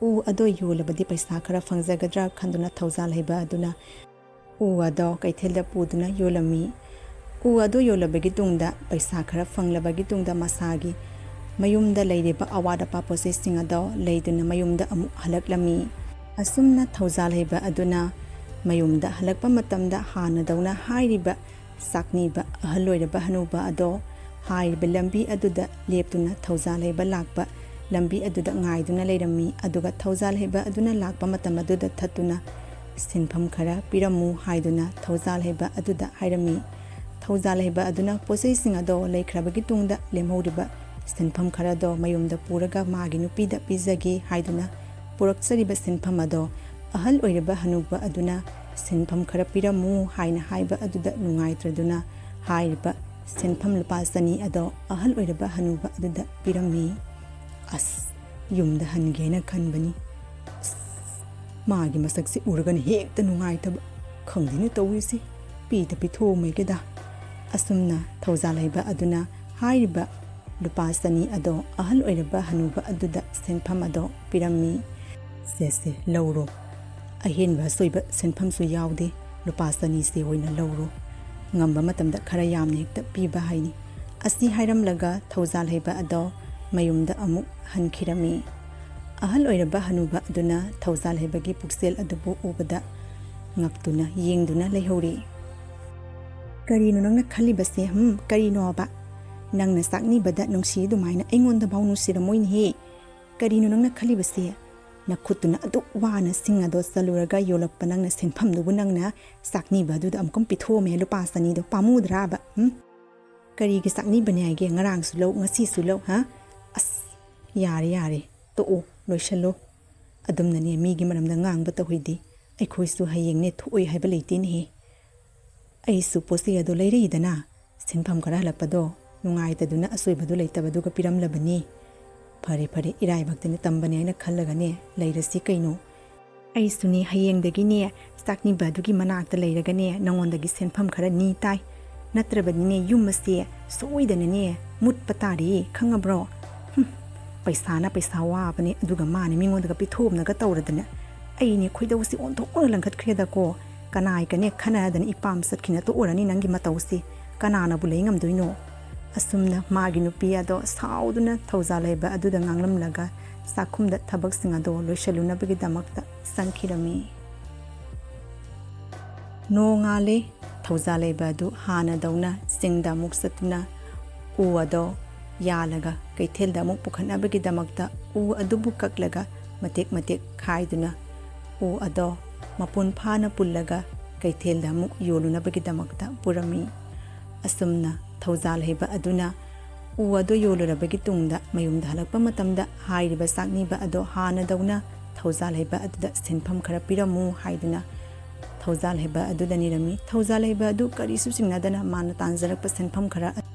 ꯎ ꯑꯗꯣ ꯌꯣꯜꯂꯕꯗꯤ ꯄꯩꯁꯥ ꯈꯔ ꯐꯪꯖꯒꯗ꯭ꯔꯥ ꯈꯟꯗꯨꯅ ꯊꯧꯖꯥꯜ ꯍꯩꯕ ꯑꯗꯨꯅ ꯎ ꯑꯗꯣ ꯀꯩꯊꯦꯜꯗ ꯄꯨꯗꯨꯅ ꯌꯣꯜꯂꯝꯃꯤ꯫ ꯎ ꯑꯗꯨ ꯌꯣꯜꯂꯕꯒꯤ ꯇꯨꯡꯗ ꯄꯩꯁꯥ ꯈꯔ ꯐꯪꯂꯕꯒꯤ ꯇꯨꯡꯗ ꯃꯁꯥꯒꯤ ꯃꯌꯨꯝꯗ ꯂꯩꯔꯤꯕ ꯑꯋꯥꯠ ꯑꯄꯥ ꯄꯣꯠꯆꯩꯁꯤꯡ ꯑꯗꯣ ꯂꯩꯗꯨꯅ ꯃꯌꯨꯝꯗ ꯑꯃꯨꯛ ꯍꯜꯂꯛꯂꯝꯃꯤ꯫ ꯑꯁꯨꯝꯅ ꯊꯧꯖꯥꯜ ꯍꯩꯕ ꯑꯗꯨꯅ ꯃꯌꯨꯝꯗ ꯍꯜꯂꯛꯄ ꯃꯇꯝꯗ ꯍꯥꯟꯅꯗꯧꯅ ꯍꯥꯏꯔꯤꯕ ꯆꯥꯛꯅꯤꯕ ꯑꯍꯜ ꯑꯣꯏꯔꯕ ꯍꯅꯨꯕ ꯑꯗꯣ ꯍꯥꯏꯔꯤꯕ ꯂꯝꯕꯤ ꯑꯗꯨꯗ ꯂꯦꯞꯇꯨꯅ ꯊꯧꯖꯥꯜ ꯍꯩꯕ ꯂꯥꯛꯄ ꯂꯝꯕꯤ ꯑꯗꯨꯗ ꯉꯥꯏꯗꯨꯅ ꯂꯩꯔꯝꯃꯤ꯫ ꯑꯗꯨꯒ ꯊꯧꯖꯥꯜ ꯍꯩꯕ ꯑꯗꯨꯅ ꯂꯥꯛꯄ ꯃꯇꯝ ꯑꯗꯨꯗ ꯊꯠꯇꯨꯅ "ꯁꯤꯟꯐꯝ ꯈꯔ ꯄꯤꯔꯝꯃꯨ" ꯍꯥꯏꯗꯨꯅ ꯊꯧꯖꯥꯜ ꯍꯩꯕ ꯑꯗꯨꯗ ꯍꯥꯏꯔꯝꯃꯤ꯫ ꯊꯧꯖꯥꯜ ꯍꯩꯕ ꯑꯗꯨꯅ ꯄꯣꯠꯆꯩꯁꯤꯡ ꯑꯗꯣ ꯂꯩꯈ꯭ꯔꯕꯒꯤ ꯇꯨꯡꯗ ꯂꯦꯝꯍꯧꯔꯤꯕ ꯁꯤꯟꯐꯝ ꯈꯔꯗꯣ ꯃꯌꯨꯝꯗ ꯄꯨꯔꯒ ꯃꯥꯒꯤ ꯅꯨꯄꯤꯗ ꯄꯤꯖꯒꯦ ꯍꯥꯏꯗꯨꯅ ꯄꯨꯔꯛꯆꯔꯤꯕ ꯁꯤꯟꯐꯝ ꯑꯗꯣ ꯑꯍꯜ ꯑꯣꯏꯔꯕ ꯍꯅꯨꯕ ꯑꯗꯨꯅ "ꯁꯤꯟꯐꯝ ꯈꯔ ꯄꯤꯔꯝꯃꯨ" ꯍꯥꯏꯅ ꯍꯥꯏꯕ ꯑꯗꯨꯗ ꯅꯨꯡꯉꯥꯏꯇ꯭ꯔꯗꯨꯅ ꯍꯥꯏꯔꯤꯕ ꯁꯤꯟꯐꯝ ꯂꯨꯄꯥ ꯆꯅꯤ ꯑꯗꯣ ꯑꯍꯜ ꯑꯣꯏꯔꯕ ꯍꯅꯨꯕ ꯑꯗꯨꯗ ꯄꯤꯔꯝꯃꯤ꯫ ꯑꯁ, ꯌꯨꯝꯗ ꯍꯟꯒꯦꯅ ꯈꯟꯕꯅꯤ꯫ ꯑꯁ, ꯃꯥꯒꯤ ꯃꯁꯛꯁꯦ ꯎꯔꯒꯅ ꯍꯦꯛꯇ ꯅꯨꯡꯉꯥꯏꯇꯕ꯫ ꯈꯪꯗꯦꯅꯦ ꯇꯧꯔꯤꯁꯤ, ꯄꯤꯗ ꯄꯤꯊꯣꯛꯑꯝꯃꯒꯦꯗ꯫ ꯑꯁꯨꯝꯅ ꯊꯧꯖꯥꯜ ꯍꯩꯕ ꯑꯗꯨꯅ ꯍꯥꯏꯔꯤꯕ ꯂꯨꯄꯥ ꯆꯅꯤ ꯑꯗꯣ ꯑꯍꯜ ꯑꯣꯏꯔꯕ ꯍꯅꯨꯕ ꯑꯗꯨꯗ ꯁꯦꯟꯐꯝ ꯑꯗꯣ ꯄꯤꯔꯝꯃꯤ꯫ "ꯁꯦ, ꯁꯦ, ꯂꯧꯔꯣ꯫ ꯑꯍꯦꯟꯕ ꯑꯁꯣꯏꯕ ꯁꯦꯟꯐꯝꯁꯨ ꯌꯥꯎꯗꯦ꯫ ꯂꯨꯄꯥ ꯆꯅꯤꯁꯦ ꯑꯣꯏꯅ ꯂꯧꯔꯣ꯫ ꯉꯝꯕ ꯃꯇꯝꯗ ꯈꯔ ꯌꯥꯝꯅ ꯍꯦꯛꯇ ꯄꯤꯕ ꯍꯥꯏꯅꯤ꯫ ꯑꯁꯤ ꯍꯥꯏꯔꯝꯂꯒ ꯊꯧꯖꯥꯜ ꯍꯩꯕ ꯑꯗꯣ ꯃꯌꯨꯝꯗ ꯑꯃꯨꯛ ꯍꯟꯈꯤꯔꯝꯃꯤ꯫ ꯑꯍꯜ ꯑꯣꯏꯔꯕ ꯍꯅꯨꯕ ꯑꯗꯨꯅ ꯊꯧꯖꯥꯜ ꯍꯩꯕꯒꯤ ꯄꯨꯛꯆꯦꯜ ꯑꯗꯨꯕꯨ ꯎꯕꯗ ꯉꯛꯇꯨꯅ ꯌꯦꯡꯗꯨꯅ ꯂꯩꯍꯧꯔꯤ꯫ "ꯀꯔꯤꯅꯣ ꯅꯪꯅ ꯈꯜꯂꯤꯕꯁꯦ? ꯍꯝ, ꯀꯔꯤꯅꯣꯕ? ꯅꯪꯅ ꯆꯥꯛꯅꯤꯕꯗ ꯅꯨꯡꯁꯤ ꯑꯗꯨꯃꯥꯏꯅ ꯑꯩꯉꯣꯟꯗꯐꯥꯎ ꯅꯨꯡꯁꯤꯔꯝꯃꯣꯏꯅꯦꯍꯦ꯫ ꯀꯔꯤꯅꯣ ꯅꯪꯅ ꯈꯜꯂꯤꯕꯁꯦ? ꯅꯈꯨꯠꯇꯨꯅ ꯑꯗꯨꯛ ꯋꯥꯅ ꯁꯤꯡ ꯑꯗꯣ ꯆꯜꯂꯨꯔꯒ ꯌꯣꯜꯂꯛꯄ ꯅꯪꯅ ꯁꯦꯟꯐꯝꯗꯨꯕꯨ ꯅꯪꯅ ꯆꯥꯛꯅꯤꯕ ꯑꯗꯨꯗ ꯑꯃꯨꯛꯀ ꯄꯤꯊꯣꯛꯑꯝꯃꯦ ꯂꯨꯄꯥ ꯆꯅꯤꯗꯣ, ꯄꯥꯝꯃꯨꯗ꯭ꯔꯥꯕ? ꯎꯝ? ꯀꯔꯤꯒꯤ ꯆꯥꯛꯅꯤꯕꯅꯦ ꯍꯥꯏꯒꯦ? ꯉꯔꯥꯡꯁꯨ ꯂꯧ, ꯉꯁꯤꯁꯨ ꯂꯧ, ꯍꯥ? ꯑꯁ, ꯌꯥꯔꯦ, ꯌꯥꯔꯦ, ꯇꯣꯛꯑꯣ, ꯂꯣꯏꯁꯜꯂꯣ꯫ ꯑꯗꯨꯝꯅꯅꯦ ꯃꯤꯒꯤ ꯃꯔꯝꯗ ꯉꯥꯡꯕ ꯇꯧꯍꯩꯗꯦ꯫ ꯑꯩꯈꯣꯏꯁꯨ ꯍꯌꯦꯡꯅꯦ ꯊꯣꯛꯑꯣꯏ ꯍꯥꯏꯕ ꯂꯩꯇꯦꯅꯦꯍꯦ꯫ ꯑꯩꯁꯨ ꯄꯣꯠ ꯆꯩ ꯑꯗꯣ ꯂꯩꯔꯛꯏꯗꯅ, ꯁꯦꯟꯐꯝ ꯈꯔ ꯍꯜꯂꯛꯄꯗꯣ ꯅꯨꯡꯉꯥꯏꯇꯗꯨꯅ ꯑꯆꯣꯏꯕꯗꯨ ꯂꯩꯇꯕꯗꯨꯒ ꯄꯤꯔꯝꯂꯕꯅꯤ꯫ ꯐꯔꯦ, ꯐꯔꯦ, ꯏꯔꯥꯏꯕꯛꯇꯅ ꯇꯝꯕꯅꯦ ꯍꯥꯏꯅ ꯈꯜꯂꯒꯅꯦ ꯂꯩꯔꯁꯤ ꯀꯩꯅꯣ꯫ ꯑꯩꯁꯨꯅꯦ ꯍꯌꯦꯡꯗꯒꯤꯅꯦ ꯆꯥꯛꯅꯤꯕ ꯑꯗꯨꯒꯤ ꯃꯅꯥꯛꯇ ꯂꯩꯔꯒꯅꯦ ꯅꯉꯣꯟꯗꯒꯤ ꯁꯦꯟꯐꯝ ꯈꯔ ꯅꯤ ꯇꯥꯏ꯫ ꯅꯠꯇ꯭ꯔꯕꯗꯤꯅꯦ ꯌꯨꯝ ꯑꯁꯦ ꯁꯣꯏꯗꯅꯅꯦ ꯃꯨꯠꯄ ꯇꯥꯔꯦ, ꯈꯪꯉꯕ꯭ꯔꯣ? ꯍꯨꯝ, ꯄꯩꯁꯥꯅ ꯄꯩꯁꯥ ꯋꯥꯕꯅꯦ, ꯑꯗꯨꯒ ꯃꯥꯅ ꯃꯤꯉꯣꯟꯗꯒ ꯄꯤꯊꯣꯛꯑꯝꯅꯒ ꯇꯧꯔꯗꯅ꯫ ꯑꯩꯅꯦ ꯈꯣꯏꯗꯧꯁꯤ ꯑꯣꯟꯊꯣꯛꯅ ꯂꯪꯈꯠꯈ꯭ꯔꯦꯗꯀꯣ꯫ ꯀꯅꯥꯒꯅꯦ ꯈꯟꯅꯗꯅ ꯏꯄꯥꯝ ꯆꯠꯈꯤꯅ ꯇꯣꯛꯎꯔꯅꯤ ꯅꯪꯒꯤ ꯃꯇꯧꯁꯤ꯫ ꯀꯅꯥꯅꯕꯨ ꯂꯩ ꯉꯝꯗꯣꯏꯅꯣ? ꯑꯁꯨꯝꯅ ꯃꯥꯒꯤ ꯅꯨꯄꯤ ꯑꯗꯣ ꯁꯥꯎꯗꯨꯅ ꯊꯧꯖꯥꯜ ꯍꯩꯕ ꯑꯗꯨꯗ ꯉꯥꯡꯂꯝꯂꯒ ꯆꯥꯛꯈꯨꯝꯗ ꯊꯕꯛꯁꯤꯡ ꯑꯗꯣ ꯂꯣꯏꯁꯤꯜꯂꯨꯅꯕꯒꯤꯗꯃꯛꯇ ꯆꯪꯈꯤꯔꯝꯃꯤ꯫ ꯅꯣꯡꯉꯥꯜꯂꯦ꯫ ꯊꯧꯖꯥꯜ ꯍꯩꯕ ꯑꯗꯨ ꯍꯥꯟꯅꯗꯧꯅ ꯆꯤꯡꯗ ꯑꯃꯨꯛ ꯆꯠꯇꯨꯅ ꯎ ꯑꯗꯣ ꯌꯥꯜꯂꯒ ꯀꯩꯊꯦꯜꯗ ꯑꯃꯨꯛ ꯄꯨꯈꯠꯅꯕꯒꯤꯗꯃꯛꯇ ꯎ ꯑꯗꯨꯕꯨ ꯀꯛꯂꯒ ꯃꯇꯦꯛ ꯃꯇꯦꯛ ꯈꯥꯏꯗꯨꯅ ꯎ ꯑꯗꯣ ꯃꯄꯨꯟ ꯐꯥꯅ ꯄꯨꯜꯂꯒ ꯀꯩꯊꯦꯜꯗ ꯑꯃꯨꯛ ꯌꯣꯜꯂꯨꯅꯕꯒꯤꯗꯃꯛꯇ ꯄꯨꯔꯝꯃꯤ꯫ ꯑꯁꯨꯝꯅ ꯊꯧꯖꯥꯜ ꯍꯩꯕ ꯑꯗꯨꯅ ꯎ ꯑꯗꯨ ꯌꯣꯜꯂꯨꯔꯕꯒꯤ ꯇꯨꯡꯗ ꯃꯌꯨꯝꯗ ꯍꯜꯂꯛꯄ ꯃꯇꯝꯗ ꯍꯥꯏꯔꯤꯕ ꯆꯥꯛꯅꯤꯕ ꯑꯗꯣ ꯍꯥꯟꯅꯗꯧꯅ ꯊꯧꯖꯥꯜ ꯍꯩꯕ ꯑꯗꯨꯗ ꯁꯦꯟꯐꯝ ꯈꯔ ꯄꯤꯔꯝꯃꯨ ꯍꯥꯏꯗꯨꯅ ꯊꯧꯖꯥꯜ ꯍꯩꯕ ꯑꯗꯨꯗ ꯅꯤꯔꯝꯃꯤ꯫ ꯊꯧꯖꯥꯜ ꯍꯩꯕ ꯑꯗꯨ ꯀꯔꯤꯁꯨ ꯆꯤꯡꯅꯗꯅ ꯃꯥꯅ ꯇꯥꯟꯖꯔꯛꯄ ꯁꯦꯟꯐꯝ ꯈꯔ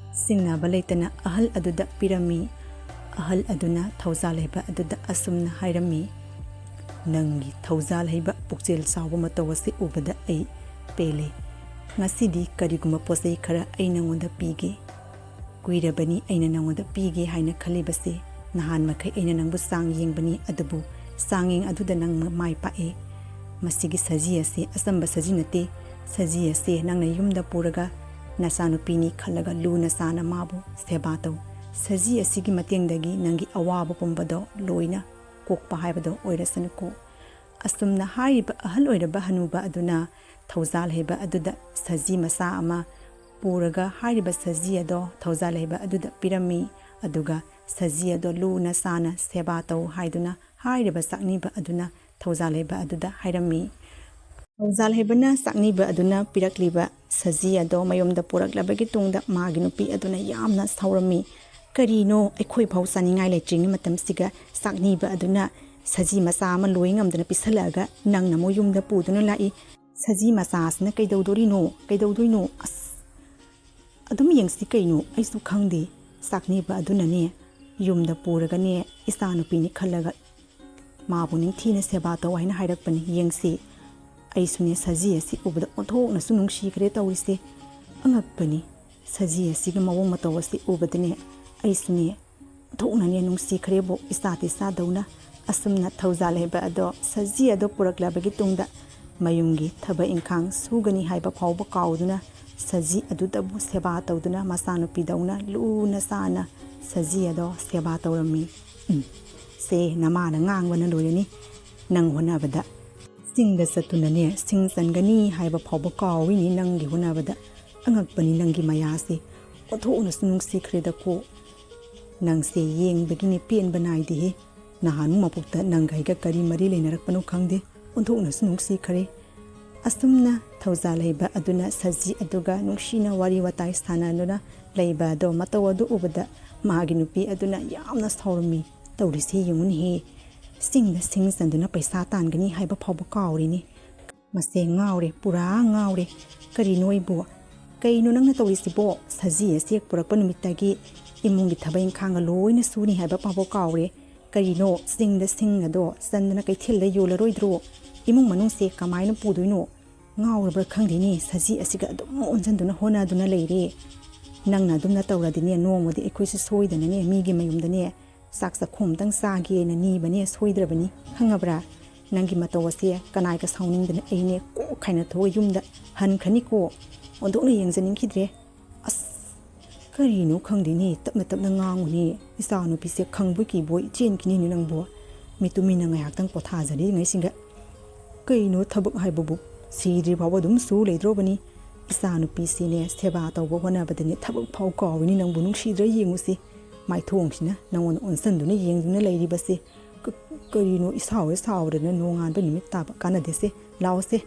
ꯆꯤꯡꯅꯕ ꯂꯩꯇꯅ ꯑꯍꯜ ꯑꯗꯨꯗ ꯄꯤꯔꯝꯃꯤ꯫ ꯑꯍꯜ ꯑꯗꯨꯅ ꯊꯧꯖꯥꯜ ꯍꯩꯕ ꯑꯗꯨꯗ ꯑꯁꯨꯝꯅ ꯍꯥꯏꯔꯝꯃꯤ, "ꯅꯪꯒꯤ ꯊꯧꯖꯥꯜ ꯍꯩꯕ ꯄꯨꯛꯆꯦꯜ ꯆꯥꯎꯕ ꯃꯇꯧ ꯑꯁꯤ ꯎꯕꯗ ꯑꯩ ꯄꯦꯜꯂꯦ꯫ ꯉꯁꯤꯗꯤ ꯀꯔꯤꯒꯨꯝꯕ ꯄꯣꯠ ꯆꯩ ꯈꯔ ꯑꯩ ꯅꯉꯣꯟꯗ ꯄꯤꯒꯦ꯫ ꯀꯨꯏꯔꯕꯅꯤ ꯑꯩꯅ ꯅꯉꯣꯟꯗ ꯄꯤꯒꯦ ꯍꯥꯏꯅ ꯈꯜꯂꯤꯕꯁꯦ꯫ ꯅꯍꯥꯟ ꯃꯈꯩ ꯑꯩꯅ ꯅꯪꯕꯨ ꯆꯥꯡ ꯌꯦꯡꯕꯅꯤ, ꯑꯗꯨꯕꯨ ꯆꯥꯡꯌꯦꯡ ꯑꯗꯨꯗ ꯅꯪ ꯃꯥꯏ ꯄꯥꯛꯑꯦ꯫ ꯃꯁꯤꯒꯤ ꯁꯖꯤ ꯑꯁꯤ ꯑꯆꯝꯕ ꯁꯖꯤ ꯅꯠꯇꯦ꯫ ꯁꯖꯤ ꯑꯁꯦ ꯅꯪꯅ ꯌꯨꯝꯗ ꯄꯨꯔꯒ ꯅꯆꯥꯅꯨꯄꯤꯅꯤ ꯈꯜꯂꯒ ꯂꯨꯅ ꯆꯥꯅ ꯃꯥꯕꯨ ꯁꯦꯕꯥ ꯇꯧ꯫ ꯁꯖꯤ ꯑꯁꯤꯒꯤ ꯃꯇꯦꯡꯗꯒꯤ ꯅꯪꯒꯤ ꯑꯋꯥꯕ ꯄꯨꯝꯕꯗꯣ ꯂꯣꯏꯅ ꯀꯣꯛꯄ ꯍꯥꯏꯕꯗꯣ ꯑꯣꯏꯔꯁꯅꯨꯀꯣ꯫ ꯑꯁꯨꯝꯅ ꯍꯥꯏꯔꯤꯕ ꯑꯍꯜ ꯑꯣꯏꯔꯕ ꯍꯅꯨꯕ ꯑꯗꯨꯅ ꯊꯧꯖꯥꯜ ꯍꯩꯕ ꯑꯗꯨꯗ ꯁꯖꯤ ꯃꯆꯥ ꯑꯃ ꯄꯨꯔꯒ ꯍꯥꯏꯔꯤꯕ ꯁꯖꯤ ꯑꯗꯣ ꯊꯧꯖꯥꯜ ꯍꯩꯕ ꯑꯗꯨꯗ ꯄꯤꯔꯝꯃꯤ꯫ ꯑꯗꯨꯒ ꯁꯖꯤ ꯑꯗꯣ ꯂꯨꯅ ꯆꯥꯅ ꯁꯦꯕꯥ ꯇꯧ ꯍꯥꯏꯗꯨꯅ ꯍꯥꯏꯔꯤꯕ ꯆꯥꯛꯅꯤꯕ ꯑꯗꯨꯅ ꯊꯧꯖꯥꯜ ꯍꯩꯕ ꯑꯗꯨꯗ ꯍꯥꯏꯔꯝꯃꯤ꯫ ꯊꯧꯖꯥꯜ ꯍꯩꯕꯅ ꯆꯥꯛꯅꯤꯕ ꯑꯗꯨꯅ ꯄꯤꯔꯛꯂꯤꯕ ꯁꯖꯤ ꯑꯗꯣ ꯃꯌꯨꯝꯗ ꯄꯨꯔꯛꯂꯕꯒꯤ ꯇꯨꯡꯗ ꯃꯥꯒꯤ ꯅꯨꯄꯤ ꯑꯗꯨꯅ ꯌꯥꯝꯅ ꯁꯥꯎꯔꯝꯃꯤ꯫ "ꯀꯔꯤꯅꯣ, ꯑꯩꯈꯣꯏ ꯐꯥꯎ ꯆꯥꯅꯤꯡꯉꯥꯏ ꯂꯩꯇ꯭ꯔꯤꯉꯩ ꯃꯇꯝꯁꯤꯒ ꯆꯥꯛꯅꯤꯕ ꯑꯗꯨꯅ ꯁꯖꯤ ꯃꯆꯥ ꯑꯃ ꯂꯣꯏ ꯉꯝꯗꯅ ꯄꯤꯁꯜꯂꯛꯑꯒ ꯅꯪꯅ ꯑꯃꯨꯛ ꯌꯨꯝꯗ ꯄꯨꯗꯨꯅ ꯂꯥꯛꯏ꯫ ꯁꯖꯤ ꯃꯆꯥꯁꯤꯅ ꯀꯩꯗꯧꯗꯣꯔꯤꯅꯣ? ꯀꯩꯗꯧꯗꯣꯏꯅꯣ? ꯑꯁ, ꯑꯗꯨꯝ ꯌꯦꯡꯁꯤ ꯀꯩꯅꯣ, ꯑꯩꯁꯨ ꯈꯪꯗꯦ꯫" ꯆꯥꯛꯅꯤꯕ ꯑꯗꯨꯅꯅꯦ ꯌꯨꯝꯗ ꯄꯨꯔꯒꯅꯦ ꯏꯆꯥꯅꯨꯄꯤꯅꯤ ꯈꯜꯂꯒ ꯃꯥꯕꯨ ꯅꯤꯡꯊꯤꯅ ꯁꯦꯕꯥ ꯇꯧ ꯍꯥꯏꯅ ꯍꯥꯏꯔꯛꯄꯅꯤ꯫ ꯌꯦꯡꯁꯤ, ꯑꯩꯁꯨꯅꯦ ꯁꯖꯤ ꯑꯁꯤ ꯎꯕꯗ ꯑꯣꯟꯊꯣꯛꯅꯁꯨ ꯅꯨꯡꯁꯤꯈ꯭ꯔꯦ ꯇꯧꯔꯤꯁꯦ꯫ ꯑꯉꯛꯄꯅꯤ, ꯁꯖꯤ ꯑꯁꯤꯒꯤ ꯃꯑꯣꯡ ꯃꯇꯧ ꯑꯁꯤ ꯎꯕꯗꯅꯦ ꯑꯩꯁꯨꯅꯦ ꯑꯣꯟꯊꯣꯛꯅꯅꯦ ꯅꯨꯡꯁꯤꯈ꯭ꯔꯦꯕꯨ, ꯏꯆꯥ ꯇꯤꯆꯥꯗꯧꯅ꯫ ꯑꯁꯨꯝꯅ ꯊꯧꯖꯥꯜ ꯍꯩꯕ ꯑꯗꯣ ꯁꯖꯤ ꯑꯗꯣ ꯄꯨꯔꯛꯂꯕꯒꯤ ꯇꯨꯡꯗ ꯃꯌꯨꯝꯒꯤ ꯊꯕꯛ ꯏꯪꯈꯥꯡ ꯁꯨꯒꯅꯤ ꯍꯥꯏꯕ ꯐꯥꯎꯕ ꯀꯥꯎꯗꯨꯅ ꯁꯖꯤ ꯑꯗꯨꯗꯕꯨ ꯁꯦꯕꯥ ꯇꯧꯗꯨꯅ ꯃꯆꯥꯅꯨꯄꯤꯗꯧꯅ ꯂꯨꯅ ꯆꯥꯅ ꯁꯖꯤ ꯑꯗꯣ ꯁꯦꯕꯥ ꯇꯧꯔꯝꯃꯤ꯫ ꯎꯝ, ꯁꯦ ꯅꯃꯥꯅ ꯉꯥꯡꯕꯅ ꯂꯣꯏꯔꯅꯤ꯫ ꯅꯪ ꯍꯣꯠꯅꯕꯗ ꯆꯤꯡꯗ ꯆꯠꯇꯨꯅꯅꯦ ꯁꯤꯡ ꯆꯟꯒꯅꯤ ꯍꯥꯏꯕ ꯐꯥꯎꯕ ꯀꯥꯎꯏꯅꯤ ꯅꯪꯒꯤ ꯍꯣꯠꯅꯕꯗ꯫ ꯑꯉꯛꯄꯅꯤ ꯅꯪꯒꯤ ꯃꯌꯥꯁꯦ꯫ ꯑꯣꯟꯊꯣꯛꯅꯁꯨ ꯅꯨꯡꯁꯤꯈ꯭ꯔꯦꯗꯀꯣ꯫ ꯅꯪꯁꯦ ꯌꯦꯡꯕꯒꯤꯅꯦ ꯄꯦꯟꯕ ꯅꯥꯏꯗꯦꯍꯦ꯫ ꯅꯍꯥꯟꯃꯨꯛ ꯃꯄꯣꯛꯇ ꯅꯪꯒ ꯑꯩꯒ ꯀꯔꯤ ꯃꯔꯤ ꯂꯩꯅꯔꯛꯄꯅꯣ ꯈꯪꯗꯦ꯫ ꯑꯣꯟꯊꯣꯛꯅꯁꯨ ꯅꯨꯡꯁꯤꯈ꯭ꯔꯦ꯫ ꯑꯁꯨꯝꯅ ꯊꯧꯖꯥꯜ ꯍꯩꯕ ꯑꯗꯨꯅ ꯁꯖꯤ ꯑꯗꯨꯒ ꯅꯨꯡꯁꯤꯅ ꯋꯥꯔꯤ ꯋꯥꯇꯥꯏ ꯁꯥꯟꯅꯗꯨꯅ ꯂꯩꯕ ꯑꯗꯣ ꯃꯇꯧ ꯑꯗꯨ ꯎꯕꯗ ꯃꯥꯒꯤ ꯅꯨꯄꯤ ꯑꯗꯨꯅ ꯌꯥꯝꯅ ꯁꯥꯎꯔꯝꯃꯤ꯫ "ꯇꯧꯔꯤꯁꯤ ꯌꯦꯡꯉꯨꯅꯦꯍꯦ, ꯆꯤꯡꯗ ꯁꯤꯡ ꯆꯟꯗꯨꯅ ꯄꯩꯁꯥ ꯇꯥꯟꯒꯅꯤ ꯍꯥꯏꯕ ꯐꯥꯎꯕ ꯀꯥꯎꯔꯤꯅꯤ꯫ ꯃꯁꯦ ꯉꯥꯎꯔꯦ, ꯄꯨꯔꯥ ꯉꯥꯎꯔꯦ꯫ ꯀꯔꯤꯅꯣ ꯑꯩꯕꯨ? ꯀꯩꯅꯣ ꯅꯪꯅ ꯇꯧꯔꯤꯁꯤꯕꯣ? ꯁꯖꯤ ꯑꯁꯤ ꯍꯦꯛ ꯄꯨꯔꯛꯄ ꯅꯨꯃꯤꯠꯇꯒꯤ ꯏꯃꯨꯡꯒꯤ ꯊꯕꯛ ꯏꯪꯈꯥꯡꯒ ꯂꯣꯏꯅ ꯁꯨꯅꯤ ꯍꯥꯏꯕ ꯐꯥꯎꯕ ꯀꯥꯎꯔꯦ꯫ ꯀꯔꯤꯅꯣ, ꯆꯤꯡꯗ ꯁꯤꯡ ꯑꯗꯣ ꯆꯟꯗꯅ ꯀꯩꯊꯦꯜꯗ ꯌꯣꯜꯂꯔꯣꯏꯗ꯭ꯔꯣ? ꯏꯃꯨꯡ ꯃꯅꯨꯡꯁꯦ ꯀꯃꯥꯏꯅ ꯄꯨꯗꯣꯏꯅꯣ? ꯉꯥꯎꯔꯕ꯭ꯔꯥ ꯈꯪꯗꯦꯅꯦ, ꯁꯖꯤ ꯑꯁꯤꯒ ꯑꯗꯨꯝ ꯑꯣꯟꯁꯤꯟꯗꯨꯅ ꯍꯣꯠꯅꯗꯨꯅ ꯂꯩꯔꯦ꯫ ꯅꯪꯅ ꯑꯗꯨꯝꯅ ꯇꯧꯔꯗꯤꯅꯦ, ꯅꯣꯡꯃꯗꯤ ꯑꯩꯈꯣꯏꯁꯨ ꯁꯣꯏꯗꯅꯅꯦ ꯃꯤꯒꯤ ꯃꯌꯨꯝꯗꯅꯦ ꯆꯥꯛ ꯆꯥꯛꯈꯣꯝ ꯑꯝꯇꯪ ꯆꯥꯒꯦꯅ ꯅꯤꯕꯅꯦ ꯁꯣꯏꯗ꯭ꯔꯕꯅꯤ, ꯈꯪꯉꯕ꯭ꯔꯥ?" ꯅꯪꯒꯤ ꯃꯇꯧ ꯑꯁꯦ ꯀꯅꯥꯏꯒ ꯁꯥꯎꯅꯤꯡꯗꯅ ꯑꯩꯅꯦ ꯀꯣꯛ ꯈꯥꯏꯅ ꯊꯣꯛꯑ ꯌꯨꯝꯗ ꯍꯟꯈ꯭ꯔꯅꯤꯀꯣ꯫ ꯑꯣꯟꯊꯣꯛꯅ ꯌꯦꯡꯖꯅꯤꯡꯈꯤꯗ꯭ꯔꯦ꯫ ꯑꯁ, ꯀꯔꯤꯅꯣ ꯈꯪꯗꯦꯅꯦ, ꯇꯞꯅ ꯇꯞꯅ ꯉꯥꯡꯉꯨꯅꯦ꯫ ꯏꯆꯥꯅꯨꯄꯤꯁꯦ ꯈꯪꯕꯣꯏ ꯀꯤꯕꯣꯏ ꯆꯦꯟꯈꯤꯅꯤꯅꯦ ꯅꯪꯕꯨ꯫ ꯃꯤꯠꯇꯨ ꯃꯤꯅ ꯉꯥꯏꯍꯥꯛꯇꯪ ꯄꯣꯊꯥꯖꯔꯤꯉꯩꯁꯤꯡꯗ꯫ ꯀꯩꯅꯣ ꯊꯕꯛ ꯍꯥꯏꯕꯕꯨ ꯁꯤꯗ꯭ꯔꯤ ꯐꯥꯎꯕ ꯑꯗꯨꯝ ꯁꯨ ꯂꯩꯗ꯭ꯔꯣꯕꯅꯤ꯫ ꯏꯆꯥꯅꯨꯄꯤꯁꯤꯅꯦ ꯁꯦꯕꯥ ꯇꯧꯕ ꯍꯣꯠꯅꯕꯗꯅꯦ ꯊꯕꯛ ꯐꯥꯎ ꯀꯥꯎꯏꯅꯤ ꯅꯪꯕꯨ ꯅꯨꯡꯁꯤꯗ꯭ꯔꯥ ꯌꯦꯡꯉꯨꯁꯤ꯫ ꯃꯥꯏꯊꯣꯡꯁꯤꯅ ꯅꯪꯉꯣꯟꯗ ꯑꯣꯟꯁꯤꯟꯗꯨꯅ ꯌꯦꯡꯗꯨꯅ ꯂꯩꯔꯤꯕꯁꯦ꯫ ꯀ-, ꯀꯔꯤꯅꯣ ꯏꯁꯥꯎꯔ ꯁꯥꯎꯔꯗꯅ ꯅꯣꯡꯉꯥꯟꯕ ꯅꯨꯃꯤꯠ ꯇꯥꯕ ꯀꯥꯟꯅꯗꯦꯁꯦ꯫ ꯂꯥꯛꯑꯣꯁꯦ꯫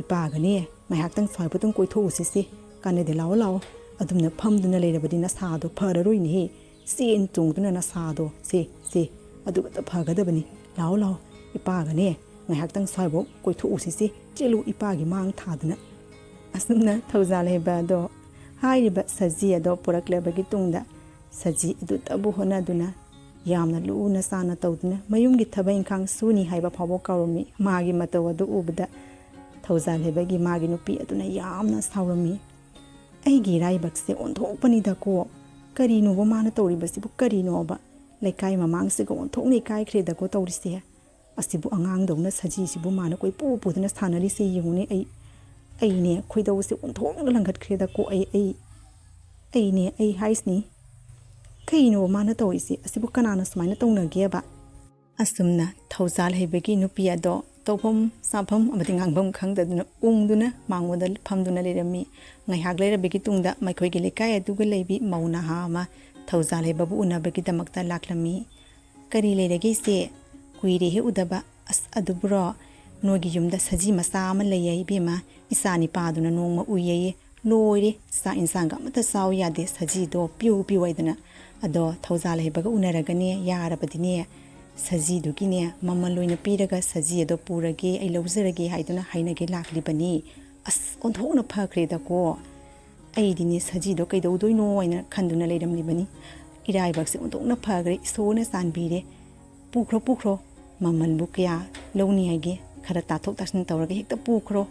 ꯏꯄꯥꯒꯅꯦ ꯉꯥꯏꯍꯥꯛꯇꯪ ꯁ꯭ꯋꯥꯏꯐꯥꯎꯇꯪ ꯀꯣꯏꯊꯣꯛꯎꯁꯤꯁꯦ꯫ ꯀꯥꯟꯅꯗꯦ, ꯂꯥꯛꯑꯣ ꯂꯥꯛꯑꯣ꯫ ꯑꯗꯨꯝꯅ ꯐꯝꯗꯨꯅ ꯂꯩꯔꯕꯗꯤ ꯅꯁꯥꯗꯣ ꯐꯔꯔꯣꯏꯅꯦꯍꯦ꯫ ꯆꯦꯟ ꯆꯣꯡꯗꯨꯅ ꯅꯁꯥꯗꯣ ꯁꯦ ꯁꯦ ꯑꯗꯨꯒꯇ ꯐꯒꯗꯕꯅꯤ꯫ ꯂꯥꯛꯑꯣ ꯂꯥꯛꯑꯣ꯫ ꯏꯄꯥꯒꯅꯦ ꯉꯥꯏꯍꯥꯛꯇꯪ ꯁ꯭ꯋꯥꯏꯐꯥꯎ ꯀꯣꯏꯊꯣꯛꯎꯁꯤꯁꯦ꯫ ꯆꯦꯜꯂꯨ ꯏꯄꯥꯒꯤ ꯃꯥꯡ ꯊꯥꯗꯅ꯫ ꯑꯁꯨꯝꯅ ꯊꯧꯖꯥꯜ ꯍꯩꯕ ꯑꯗꯣ ꯍꯥꯏꯔꯤꯕ ꯁꯖꯤ ꯑꯗꯣ ꯄꯨꯔꯛꯂꯕꯒꯤ ꯇꯨꯡꯗ ꯁꯖꯤ ꯑꯗꯨꯇꯕꯨ ꯍꯣꯠꯅꯗꯨꯅ ꯌꯥꯝꯅ ꯂꯨꯅ ꯆꯥꯅ ꯇꯧꯗꯨꯅ ꯃꯌꯨꯝꯒꯤ ꯊꯕꯛ ꯏꯪꯈꯥꯡ ꯁꯨꯅꯤ ꯍꯥꯏꯕ ꯐꯥꯎꯕ ꯀꯥꯎꯔꯝꯃꯤ꯫ ꯃꯥꯒꯤ ꯃꯇꯧ ꯑꯗꯨ ꯎꯕꯗ ꯊꯧꯖꯥꯜ ꯍꯩꯕꯒꯤ ꯃꯥꯒꯤ ꯅꯨꯄꯤ ꯑꯗꯨꯅ ꯌꯥꯝꯅ ꯁꯥꯎꯔꯝꯃꯤ꯫ "ꯑꯩꯒꯤ ꯏꯔꯥꯏꯕꯛꯁꯦ ꯑꯣꯟꯊꯣꯛꯄꯅꯤꯗꯀꯣ꯫ ꯀꯔꯤꯅꯣꯕ ꯃꯥꯅ ꯇꯧꯔꯤꯕꯁꯤꯕꯨ? ꯀꯔꯤꯅꯣꯕ? ꯂꯩꯀꯥꯏ ꯃꯃꯥꯡꯁꯤꯒ ꯑꯣꯟꯊꯣꯛꯅ ꯏꯀꯥꯏꯈ꯭ꯔꯦꯗꯀꯣ ꯇꯧꯔꯤꯁꯦ꯫ ꯑꯁꯤꯕꯨ ꯑꯉꯥꯡꯗꯧꯅ ꯁꯖꯤꯁꯤꯕꯨ ꯃꯥꯅ ꯀꯣꯏꯄꯨ ꯄꯨꯗꯨꯅ ꯁꯥꯟꯅꯔꯤꯁꯦ ꯌꯦꯡꯉꯨꯅꯦ꯫ ꯑꯩ, ꯑꯩꯅꯦ ꯈꯣꯏꯗꯧꯁꯦ ꯑꯣꯟꯊꯣꯛꯅ ꯂꯪꯈꯠꯈ꯭ꯔꯦꯗꯀꯣ꯫ ꯑꯩ, ꯑꯩ, ꯑꯩꯅꯦ, ꯑꯩ ꯍꯥꯏꯁꯤꯅꯤ꯫ ꯀꯩꯅꯣ ꯃꯥꯅ ꯇꯧꯔꯤꯁꯦ? ꯑꯁꯤꯕꯨ ꯀꯅꯥꯅ ꯁꯨꯃꯥꯏꯅ ꯇꯧꯅꯒꯦꯕ?" ꯑꯁꯨꯝꯅ ꯊꯧꯖꯥꯜ ꯍꯩꯕꯒꯤ ꯅꯨꯄꯤ ꯑꯗꯣ ꯇꯧꯐꯝ ꯆꯥꯐꯝ ꯑꯃꯗꯤ ꯉꯥꯡꯐꯝ ꯈꯪꯗꯗꯨꯅ ꯎꯪꯗꯨꯅ ꯃꯥꯡꯒꯣꯟꯗ ꯐꯝꯗꯨꯅ ꯂꯩꯔꯝꯃꯤ꯫ ꯉꯥꯏꯍꯥꯛ ꯂꯩꯔꯕꯒꯤ ꯇꯨꯡꯗ ꯃꯈꯣꯏꯒꯤ ꯂꯩꯀꯥꯏ ꯑꯗꯨꯒ ꯂꯩꯕꯤ ꯃꯧ ꯅꯍꯥ ꯑꯃ ꯊꯧꯖꯥꯜ ꯍꯩꯕꯕꯨ ꯎꯅꯕꯒꯤꯗꯃꯛꯇ ꯂꯥꯛꯂꯝꯃꯤ꯫ "ꯀꯔꯤ ꯂꯩꯔꯒꯦ ꯏꯆꯦ? ꯀꯨꯏꯔꯦꯍꯦ ꯎꯗꯕ꯫ ꯑꯁ, ꯑꯗꯨꯕꯨꯔꯣ, ꯅꯣꯏꯒꯤ ꯌꯨꯝꯗ ꯁꯖꯤ ꯃꯆꯥ ꯑꯃ ꯂꯩꯌꯦ ꯏꯕꯦꯝꯃ꯫ ꯏꯆꯥ ꯅꯤꯄꯥꯗꯨꯅ ꯅꯣꯡꯃ ꯎꯏꯌꯦꯌꯦ꯫ ꯂꯣꯏꯔꯦ, ꯆꯥꯛ ꯏꯟꯁꯥꯡꯒ ꯑꯃꯠꯇ ꯆꯥꯎ ꯌꯥꯗꯦ꯫ ꯁꯖꯤꯗꯣ ꯄꯤꯌꯨ ꯄꯤꯌꯨ ꯍꯥꯏꯗꯅ꯫ ꯑꯗꯣ ꯊꯧꯖꯥꯜ ꯍꯩꯕꯒ ꯎꯅꯔꯒꯅꯦ, ꯌꯥꯔꯕꯗꯤꯅꯦ, ꯁꯖꯤꯗꯨꯒꯤꯅꯦ ꯃꯃꯜ ꯑꯣꯏꯅ ꯄꯤꯔꯒ ꯁꯖꯤ ꯑꯗꯣ ꯄꯨꯔꯒꯦ, ꯑꯩ ꯂꯧꯖꯔꯒꯦ ꯍꯥꯏꯗꯨꯅ ꯍꯥꯏꯅꯒꯦ ꯂꯥꯛꯂꯤꯕꯅꯤ꯫" ꯑꯁ, ꯑꯣꯟꯊꯣꯛꯅ ꯐꯈ꯭ꯔꯦꯗꯀꯣ꯫ ꯑꯩꯗꯤꯅꯦ ꯁꯖꯤꯗꯣ ꯀꯩꯗꯧꯗꯣꯏꯅꯣ ꯍꯥꯏꯅ ꯈꯟꯗꯨꯅ ꯂꯩꯔꯝꯂꯤꯕꯅꯤ꯫ ꯏꯔꯥꯏꯕꯛꯁꯦ ꯑꯣꯟꯊꯣꯛꯅ ꯐꯈ꯭ꯔꯦ, ꯏꯁꯣꯔꯅ ꯆꯥꯟꯕꯤꯔꯦ꯫ "ꯄꯨꯈ꯭ꯔꯣ, ꯄꯨꯈ꯭ꯔꯣ꯫ ꯃꯃꯜꯕꯨ ꯀꯌꯥ ꯂꯧꯅꯤ ꯍꯥꯏꯒꯦ? ꯈꯔ ꯇꯥꯊꯣꯛ ꯇꯥꯁꯤꯟ ꯇꯧꯔꯒ ꯍꯦꯛꯇ ꯄꯨꯈ꯭ꯔꯣ꯫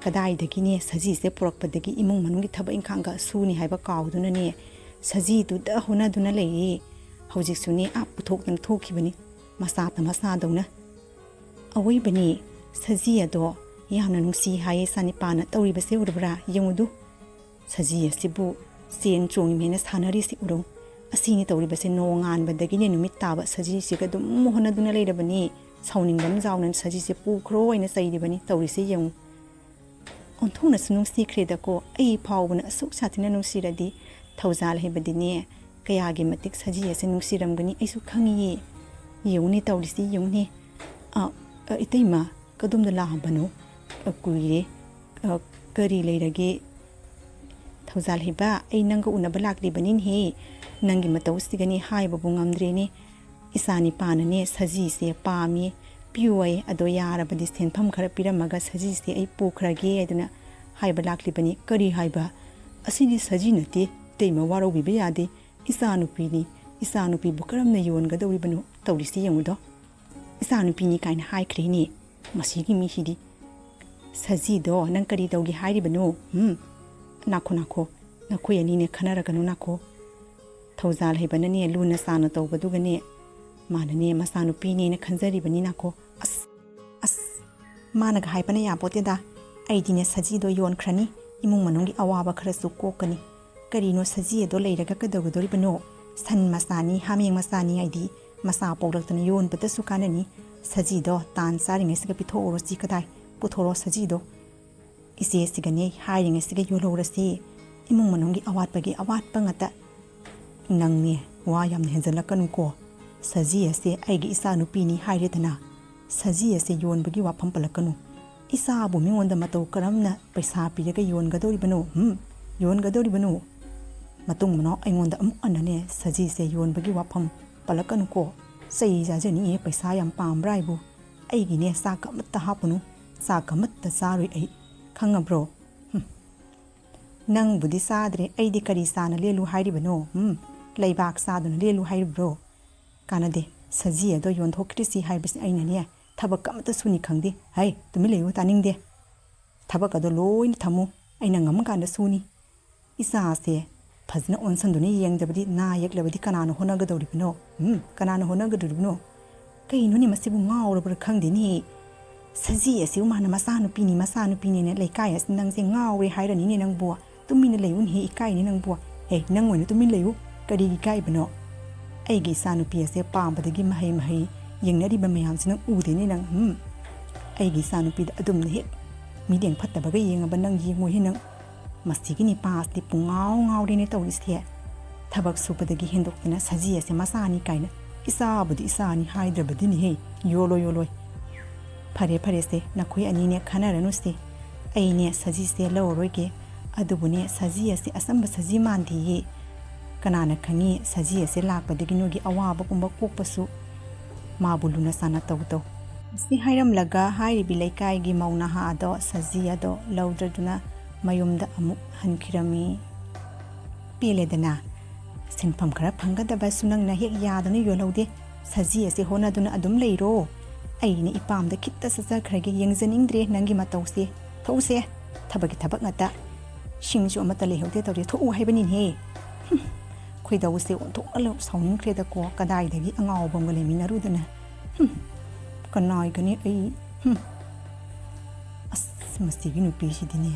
ꯀꯗꯥꯏꯗꯒꯤꯅꯦ ꯁꯖꯤꯁꯦ ꯄꯨꯔꯛꯄꯗꯒꯤ ꯏꯃꯨꯡ ꯃꯅꯨꯡꯒꯤ ꯊꯕꯛ ꯏꯪꯈꯥꯡꯒ ꯁꯨꯅꯤ ꯍꯥꯏꯕ ꯀꯥꯎꯗꯨꯅꯅꯦ, ꯁꯖꯤꯗꯨꯗ ꯍꯣꯠꯅꯗꯨꯅ ꯂꯩꯌꯦ꯫ ꯍꯧꯖꯤꯛꯁꯨꯅꯦ ꯑꯥ ꯄꯨꯊꯣꯛꯇꯅ ꯊꯣꯛꯈꯤꯕꯅꯤ, ꯃꯆꯥꯇ ꯃꯆꯥꯗꯧꯅ꯫" ꯑꯋꯣꯏꯕꯅꯤ, ꯁꯖꯤ ꯑꯗꯣ ꯌꯥꯝꯅ ꯅꯨꯡꯁꯤ ꯍꯥꯏꯌꯦ ꯏꯆꯥꯅꯤꯄꯥꯅ꯫ ꯇꯧꯔꯤꯕꯁꯦ ꯎꯔꯕ꯭ꯔꯥ? ꯌꯦꯡꯉꯨꯗꯨ꯫ ꯁꯖꯤ ꯑꯁꯤꯕꯨ ꯆꯦꯟ ꯆꯣꯡꯉꯤꯃꯦꯅ ꯁꯥꯟꯅꯔꯤꯁꯤ ꯎꯔꯨ꯫ ꯑꯁꯤꯅꯤ ꯇꯧꯔꯤꯕꯁꯦ, ꯅꯣꯡꯉꯥꯟꯕꯗꯒꯤꯅꯦ ꯅꯨꯃꯤꯠ ꯇꯥꯕ ꯁꯖꯤꯁꯤꯒ ꯑꯗꯨꯝ ꯍꯣꯠꯅꯗꯨꯅ ꯂꯩꯔꯕꯅꯤ꯫ ꯁꯥꯎꯅꯤꯡꯕ ꯑꯃ ꯌꯥꯎꯅ ꯁꯖꯤꯁꯦ ꯄꯨꯈ꯭ꯔꯣ ꯍꯥꯏꯅ ꯆꯩꯔꯤꯕꯅꯤ꯫ ꯇꯧꯔꯤꯁꯦ ꯌꯦꯡꯉꯨ꯫ ꯑꯣꯟꯊꯣꯛꯅꯁꯨ ꯅꯨꯡꯁꯤꯈ꯭ꯔꯦꯗꯀꯣ꯫ ꯑꯩ ꯐꯥꯎꯕꯅ ꯑꯁꯨꯛ ꯁꯥꯊꯤꯅ ꯅꯨꯡꯁꯤꯔꯗꯤ ꯊꯧꯖꯥꯜ ꯍꯩꯕꯗꯤꯅꯦ ꯀꯌꯥꯒꯤ ꯃꯇꯤꯛ ꯁꯖꯤ ꯑꯁꯦ ꯅꯨꯡꯁꯤꯔꯝꯒꯅꯤ ꯑꯩꯁꯨ ꯈꯪꯉꯤꯌꯦ꯫ ꯌꯦꯡꯉꯨꯅꯦ ꯇꯧꯔꯤꯁꯤ ꯌꯦꯡꯉꯨꯅꯦ꯫ ꯑ, ꯑ, ꯏꯇꯩꯃ, ꯀꯗꯣꯝꯗ ꯂꯥꯛꯑꯕꯅꯣ? ꯑ, ꯀꯨꯏꯔꯦ꯫ ꯑ, ꯀꯔꯤ ꯂꯩꯔꯒꯦ? ꯊꯧꯖꯥꯜ ꯍꯩꯕ, ꯑꯩ ꯅꯪꯒ ꯎꯅꯕ ꯂꯥꯛꯂꯤꯕꯅꯤꯅꯦꯍꯦ꯫ ꯅꯪꯒꯤ ꯃꯇꯧꯁꯤꯒꯅꯦ ꯍꯥꯏꯕꯕꯨ ꯉꯝꯗ꯭ꯔꯦꯅꯦ꯫ ꯏꯆꯥ ꯅꯤꯄꯥꯅꯅꯦ ꯁꯖꯤꯁꯦ ꯄꯥꯝꯃꯤ, ꯄꯤꯌꯨ ꯑꯩ, ꯑꯗꯣ ꯌꯥꯔꯕꯗꯤ ꯁꯦꯟꯐꯝ ꯈꯔ ꯄꯤꯔꯝꯃꯒ ꯁꯖꯤꯁꯦ ꯑꯩ ꯄꯨꯈ꯭ꯔꯒꯦ ꯍꯥꯏꯗꯨꯅ ꯍꯥꯏꯕ ꯂꯥꯛꯂꯤꯕꯅꯤ꯫ ꯀꯔꯤ ꯍꯥꯏꯕ? ꯑꯁꯤꯗꯤ ꯁꯖꯤ ꯅꯠꯇꯦ, ꯏꯇꯩꯃ ꯋꯥꯔꯧꯕꯤꯕ ꯌꯥꯗꯦ, ꯏꯆꯥꯅꯨꯄꯤꯅꯤ꯫ ꯏꯆꯥꯅꯨꯄꯤꯕꯨ ꯀꯔꯝꯅ ꯌꯣꯟꯒꯗꯧꯔꯤꯕꯅꯣ? ꯇꯧꯔꯤꯁꯤ ꯌꯦꯡꯉꯨꯗꯣ꯫ ꯏꯆꯥꯅꯨꯄꯤꯅꯤ ꯀꯥꯏꯅ ꯍꯥꯏꯈ꯭ꯔꯦꯅꯦ ꯃꯁꯤꯒꯤ ꯃꯤꯁꯤꯗꯤ꯫ ꯁꯖꯤꯗꯣ, ꯅꯪ ꯀꯔꯤ ꯇꯧꯒꯦ ꯍꯥꯏꯔꯤꯕꯅꯣ? ꯎꯝ? ꯅꯥꯈꯣ, ꯅꯥꯈꯣ, ꯅꯈꯣꯏ ꯑꯅꯤꯅꯦ ꯈꯟꯅꯔꯒꯅꯨ, ꯅꯥꯈꯣ꯫ ꯊꯧꯖꯥꯜ ꯍꯩꯕꯅꯅꯦ ꯂꯨꯅ ꯆꯥꯟꯅ ꯇꯧꯕꯗꯨꯒꯅꯦ, ꯃꯥꯅꯅꯦ ꯃꯆꯥꯅꯨꯄꯤꯅꯦꯅ ꯈꯟꯖꯔꯤꯕꯅꯤ, ꯅꯥꯈꯣ꯫ ꯑꯁ, ꯑꯁ, ꯃꯥꯅꯒ ꯍꯥꯏꯕꯅ ꯌꯥꯄꯣꯠꯇꯦꯗ꯫ ꯑꯩꯗꯤꯅꯦ ꯁꯖꯤꯗꯣ ꯌꯣꯟꯈ꯭ꯔꯅꯤ, ꯏꯃꯨꯡ ꯃꯅꯨꯡꯒꯤ ꯑꯋꯥꯕ ꯈꯔꯁꯨ ꯀꯣꯛꯀꯅꯤ꯫ ꯀꯔꯤꯅꯣ ꯁꯖꯤ ꯑꯗꯣ ꯂꯩꯔꯒ ꯀꯩꯗꯧꯒꯗꯧꯔꯤꯕꯅꯣ? ꯁꯟ ꯃꯆꯥꯅꯤ, ꯍꯥꯃꯦꯡ ꯃꯆꯥꯅꯤ ꯍꯥꯏꯗꯤ ꯃꯆꯥ ꯄꯣꯛꯂꯛꯇꯅ ꯌꯣꯟꯕꯗꯁꯨ ꯀꯥꯟꯅꯅꯤ꯫ ꯁꯖꯤꯗꯣ ꯇꯥꯟ ꯆꯥꯔꯤꯉꯩꯁꯤꯒ ꯄꯤꯊꯣꯛꯎꯔꯣꯁꯤ ꯀꯗꯥꯏ? ꯄꯨꯊꯣꯔꯣ ꯁꯖꯤꯗꯣ꯫ ꯏꯆꯦꯁꯤꯒꯅꯦ ꯍꯥꯏꯔꯤꯉꯩꯁꯤꯒ ꯌꯣꯜꯍꯧꯔꯁꯤ꯫ ꯏꯃꯨꯡ ꯃꯅꯨꯡꯒꯤ ꯑꯋꯥꯠꯄꯒꯤ ꯑꯋꯥꯠꯄ ꯉꯥꯛꯇ꯫ ꯅꯪꯅꯦ ꯋꯥ ꯌꯥꯝꯅ ꯍꯦꯟꯖꯜꯂꯛꯀꯅꯨꯀꯣ꯫ ꯁꯖꯤ ꯑꯁꯦ ꯑꯩꯒꯤ ꯏꯆꯥꯅꯨꯄꯤꯅꯤ ꯍꯥꯏꯔꯦꯗꯅ꯫ ꯁꯖꯤ ꯑꯁꯦ ꯌꯣꯟꯕꯒꯤ ꯋꯥꯐꯝ ꯄꯜꯂꯛꯀꯅꯨ꯫ ꯏꯆꯥꯕꯨ ꯃꯤꯉꯣꯟꯗ ꯃꯇꯧ ꯀꯔꯝꯅ ꯄꯩꯁꯥ ꯄꯤꯔꯒ ꯌꯣꯟꯒꯗꯧꯔꯤꯕꯅꯣ? ꯍꯨꯝ? ꯌꯣꯟꯒꯗꯧꯔꯤꯕꯅꯣ? ꯃꯇꯨꯡ ꯃꯅꯥꯎ ꯑꯩꯉꯣꯟꯗ ꯑꯃꯨꯛ ꯍꯟꯅꯅꯦ ꯁꯖꯤꯁꯦ ꯌꯣꯟꯕꯒꯤ ꯋꯥꯐꯝ ꯄꯜꯂꯛꯀꯅꯨꯀꯣ꯫ ꯆꯩ ꯆꯥꯖꯅꯤꯌꯦ, ꯄꯩꯁꯥ ꯌꯥꯝ ꯄꯥꯝꯕ꯭ꯔꯥ ꯍꯥꯏꯕꯨ? ꯑꯩꯒꯤꯅꯦ ꯆꯥꯛ ꯑꯃꯠꯇ ꯍꯥꯞꯄꯨꯅꯨ, ꯆꯥꯛ ꯑꯃꯠꯇ ꯆꯥꯔꯣꯏ ꯑꯩ, ꯈꯪꯉꯕ꯭ꯔꯣ? ꯍꯨꯝ꯫ ꯅꯪꯕꯨꯗꯤ ꯆꯥꯗ꯭ꯔꯦ, ꯑꯩꯗꯤ ꯀꯔꯤ ꯆꯥꯅ ꯂꯦꯜꯂꯨ ꯍꯥꯏꯔꯤꯕꯅꯣ? ꯍꯨꯝ? ꯂꯩꯕꯥꯛ ꯆꯥꯗꯨꯅ ꯂꯦꯜꯂꯨ ꯍꯥꯏꯔꯤꯕ꯭ꯔꯣ? ꯀꯥꯟꯅꯗꯦ, ꯁꯖꯤ ꯑꯗꯣ ꯌꯣꯟꯊꯣꯛꯈ꯭ꯔꯤꯁꯤ ꯍꯥꯏꯕꯁꯤ ꯑꯩꯅꯅꯦ ꯊꯕꯛ ꯑꯃꯠꯇ ꯁꯨꯅꯤ ꯈꯪꯗꯦ꯫ ꯍꯩ, ꯇꯨꯃꯤꯟ ꯂꯩꯌꯨ, ꯇꯥꯅꯤꯡꯗꯦ꯫ ꯊꯕꯛ ꯑꯗꯣ ꯂꯣꯏꯅ ꯊꯝꯃꯨ, ꯑꯩꯅ ꯉꯝꯃꯀꯥꯟꯗ ꯁꯨꯅꯤ꯫ ꯏꯆꯥꯁꯦ ꯐꯖꯅ ꯑꯣꯟꯁꯟꯗꯨꯅ ꯌꯦꯡꯗꯕꯗꯤ, ꯅꯥ ꯌꯦꯛꯂꯕꯗꯤ ꯀꯅꯥꯅ ꯍꯣꯠꯅꯒꯗꯧꯔꯤꯕꯅꯣ? ꯎꯝ, ꯀꯅꯥꯅ ꯍꯣꯠꯅꯒꯗꯧꯔꯤꯕꯅꯣ? ꯀꯩꯅꯣꯅꯦ, ꯃꯁꯤꯕꯨ ꯉꯥꯎꯔꯕ꯭ꯔꯥ ꯈꯪꯗꯦꯅꯦ꯫ ꯁꯖꯤ ꯑꯁꯤꯕꯨ ꯃꯥꯅ ꯃꯆꯥꯅꯨꯄꯤꯅꯤ, ꯃꯆꯥꯅꯨꯄꯤꯅꯤꯅ ꯂꯩꯀꯥꯏ ꯑꯁꯤ ꯅꯪꯁꯦ ꯉꯥꯎꯔꯦ ꯍꯥꯏꯔꯅꯤꯅꯦ ꯅꯪꯕꯨ꯫ ꯇꯨꯃꯤꯟꯅ ꯂꯩꯌꯨꯅꯦꯍꯦ, ꯏꯀꯥꯏꯅꯤ ꯅꯪꯕꯨ꯫ ꯍꯦ, ꯅꯪ ꯑꯣꯏꯅ ꯇꯨꯃꯤꯟ ꯂꯩꯌꯨ꯫ ꯀꯔꯤꯒꯤ ꯏꯀꯥꯏꯕꯅꯣ? ꯑꯩꯒꯤ ꯏꯆꯥꯅꯨꯄꯤ ꯑꯁꯦ ꯄꯥꯝꯕꯗꯒꯤ ꯃꯍꯩ ꯃꯍꯩ ꯌꯦꯡꯅꯔꯤꯕ ꯃꯌꯥꯝꯁꯤ ꯅꯪ ꯎꯗꯦꯅꯦ ꯅꯪ, ꯍꯨꯝ? ꯑꯩꯒꯤ ꯏꯆꯥꯅꯨꯄꯤꯗ ꯑꯗꯨꯝꯅ ꯍꯦꯛ ꯃꯤꯠꯌꯦꯡ ꯐꯠꯇꯕꯒ ꯌꯦꯡꯉꯕ ꯅꯪ ꯌꯦꯡꯉꯣꯏꯍꯦ ꯅꯪ꯫ ꯃꯁꯤꯒꯤ ꯅꯤꯄꯥ ꯑꯁꯤꯗꯤ ꯄꯨꯡꯉꯥꯎ ꯉꯥꯎꯔꯦꯅꯦ ꯇꯧꯔꯤꯁꯦ꯫ ꯊꯕꯛ ꯁꯨꯕꯗꯒꯤ ꯍꯦꯟꯗꯣꯛꯇꯅ ꯁꯖꯤ ꯑꯁꯦ ꯃꯆꯥꯅꯤ ꯀꯥꯏꯅ ꯏꯆꯥꯕꯨꯗꯤ ꯏꯆꯥꯅꯤ ꯍꯥꯏꯗ꯭ꯔꯕꯗꯤꯅꯦꯍꯦ꯫ ꯌꯣꯜꯂꯣꯏ, ꯌꯣꯜꯂꯣꯏ꯫ ꯐꯔꯦ, ꯐꯔꯦꯁꯦ, ꯅꯈꯣꯏ ꯑꯅꯤꯅꯦ ꯈꯟꯅꯔꯅꯨꯁꯦ꯫ ꯑꯩꯅꯦ ꯁꯖꯤꯁꯦ ꯂꯧꯔꯔꯣꯏꯒꯦ꯫ ꯑꯗꯨꯕꯨꯅꯦ, ꯁꯖꯤ ꯑꯁꯤ ꯑꯆꯝꯕ ꯁꯖꯤ ꯃꯥꯟꯗꯦꯌꯦ꯫ ꯀꯅꯥꯅ ꯈꯪꯉꯤ, ꯁꯖꯤ ꯑꯁꯤ ꯂꯥꯛꯄꯗꯒꯤ ꯅꯣꯏꯒꯤ ꯑꯋꯥꯕꯒꯨꯝꯕ ꯀꯣꯛꯄꯁꯨ꯫ ꯃꯥꯕꯨ ꯂꯨꯅ ꯆꯥꯟꯅ ꯇꯧ ꯇꯧ꯫ ꯑꯁꯤ ꯍꯥꯏꯔꯝꯂꯒ ꯍꯥꯏꯔꯤꯕꯤ ꯂꯩꯀꯥꯏꯒꯤ ꯃꯧ ꯅꯍꯥ ꯑꯗꯣ ꯁꯖꯤ ꯑꯗꯣ ꯂꯧꯗ꯭ꯔꯗꯨꯅ ꯃꯌꯨꯝꯗ ꯑꯃꯨꯛ ꯍꯟꯈꯤꯔꯝꯃꯤ꯫ ꯄꯦꯜꯂꯦꯗꯅ, ꯁꯦꯟꯐꯝ ꯈꯔ ꯐꯪꯒꯗꯕꯁꯨ ꯅꯪꯅ ꯍꯦꯛ ꯌꯥꯗꯅ ꯌꯣꯜꯍꯧꯗꯦ꯫ ꯁꯖꯤ ꯑꯁꯤ ꯍꯣꯠꯅꯗꯨꯅ ꯑꯗꯨꯝ ꯂꯩꯔꯣ꯫ ꯑꯩꯅ ꯏꯄꯥꯝꯗ ꯈꯤꯠꯇ ꯆꯠꯆꯈ꯭ꯔꯒꯦ, ꯌꯦꯡꯖꯅꯤꯡꯗ꯭ꯔꯦ ꯅꯪꯒꯤ ꯃꯇꯧꯁꯦ꯫ ꯊꯣꯛꯎꯁꯦ, ꯊꯕꯛꯀꯤ ꯊꯕꯛ ꯉꯥꯛꯇ꯫ ꯁꯤꯡꯁꯨ ꯑꯃꯠꯇ ꯂꯩꯍꯧꯗꯦ ꯇꯧꯔꯤ, ꯊꯣꯛꯎ ꯍꯥꯏꯕꯅꯤꯅꯦꯍꯦ꯫ ꯍꯨꯝ, ꯈꯣꯏꯗꯧꯁꯦ ꯑꯣꯟꯊꯣꯛꯅ ꯁꯥꯎꯅꯤꯡꯈ꯭ꯔꯦꯗꯀꯣ, ꯀꯗꯥꯏꯗꯒꯤ ꯑꯉꯥꯎꯕ ꯑꯃꯒ ꯂꯩꯃꯤꯟꯅꯔꯨꯗꯅ꯫ ꯍꯨꯝ, ꯀꯅꯥꯏꯒꯅꯤ ꯑꯩ? ꯍꯨꯝ꯫ ꯑꯁ, ꯃꯁꯤꯒꯤ ꯅꯨꯄꯤꯁꯤꯗꯤꯅꯦ꯫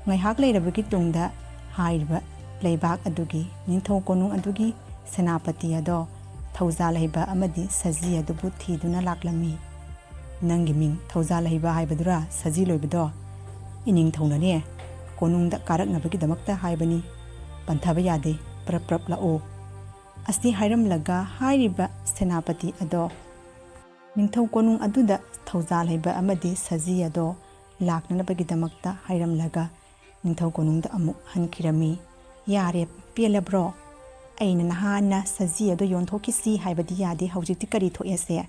ꯉꯥꯏꯍꯥꯛ ꯂꯩꯔꯕꯒꯤ ꯇꯨꯡꯗ ꯍꯥꯏꯔꯤꯕ ꯂꯩꯕꯥꯛ ꯑꯗꯨꯒꯤ ꯅꯤꯡꯊꯧ ꯀꯣꯅꯨꯡ ꯑꯗꯨꯒꯤ ꯁꯦꯅꯥꯄꯇꯤ ꯑꯗꯣ ꯊꯧꯖꯥꯜ ꯍꯩꯕ ꯑꯃꯗꯤ ꯁꯖꯤ ꯑꯗꯨꯕꯨ ꯊꯤꯗꯨꯅ ꯂꯥꯛꯂꯝꯃꯤ꯫ "ꯅꯪꯒꯤ ꯃꯤꯡ ꯊꯧꯖꯥꯜ ꯍꯩꯕ ꯍꯥꯏꯕꯗꯨꯔꯥ, ꯁꯖꯤ ꯂꯣꯏꯕꯗꯣ? ꯏꯅꯤꯡꯊꯧꯅꯅꯦ ꯀꯣꯅꯨꯡꯗ ꯀꯥꯔꯛꯅꯕꯒꯤꯗꯃꯛꯇ ꯍꯥꯏꯕꯅꯤ꯫ ꯄꯟꯊꯕ ꯌꯥꯗꯦ, ꯄ꯭ꯔꯞ ꯄ꯭ꯔꯞ ꯂꯥꯛꯑꯣ"꯫ ꯑꯁꯤ ꯍꯥꯏꯔꯝꯂꯒ ꯍꯥꯏꯔꯤꯕ ꯁꯦꯅꯥꯄꯇꯤ ꯑꯗꯣ ꯅꯤꯡꯊꯧ ꯀꯣꯅꯨꯡ ꯑꯗꯨꯗ ꯊꯧꯖꯥꯜ ꯍꯩꯕ ꯑꯃꯗꯤ ꯁꯖꯤ ꯑꯗꯣ ꯂꯥꯛꯅꯅꯕꯒꯤꯗꯃꯛꯇ ꯍꯥꯏꯔꯝꯂꯒ ꯅꯤꯡꯊꯧ ꯀꯣꯅꯨꯡꯗ ꯑꯃꯨꯛ ꯍꯟꯈꯤꯔꯝꯃꯤ꯫ "ꯌꯥꯔꯦ, ꯄꯦꯜꯂꯕ꯭ꯔꯣ? ꯑꯩꯅ ꯅꯍꯥꯟꯅ ꯁꯖꯤ ꯑꯗꯣ ꯌꯣꯟꯊꯣꯛꯈꯤꯁꯤ ꯍꯥꯏꯕꯗꯤ ꯌꯥꯗꯦ, ꯍꯧꯖꯤꯛꯇꯤ ꯀꯔꯤ ꯊꯣꯛꯑꯦꯁꯦ?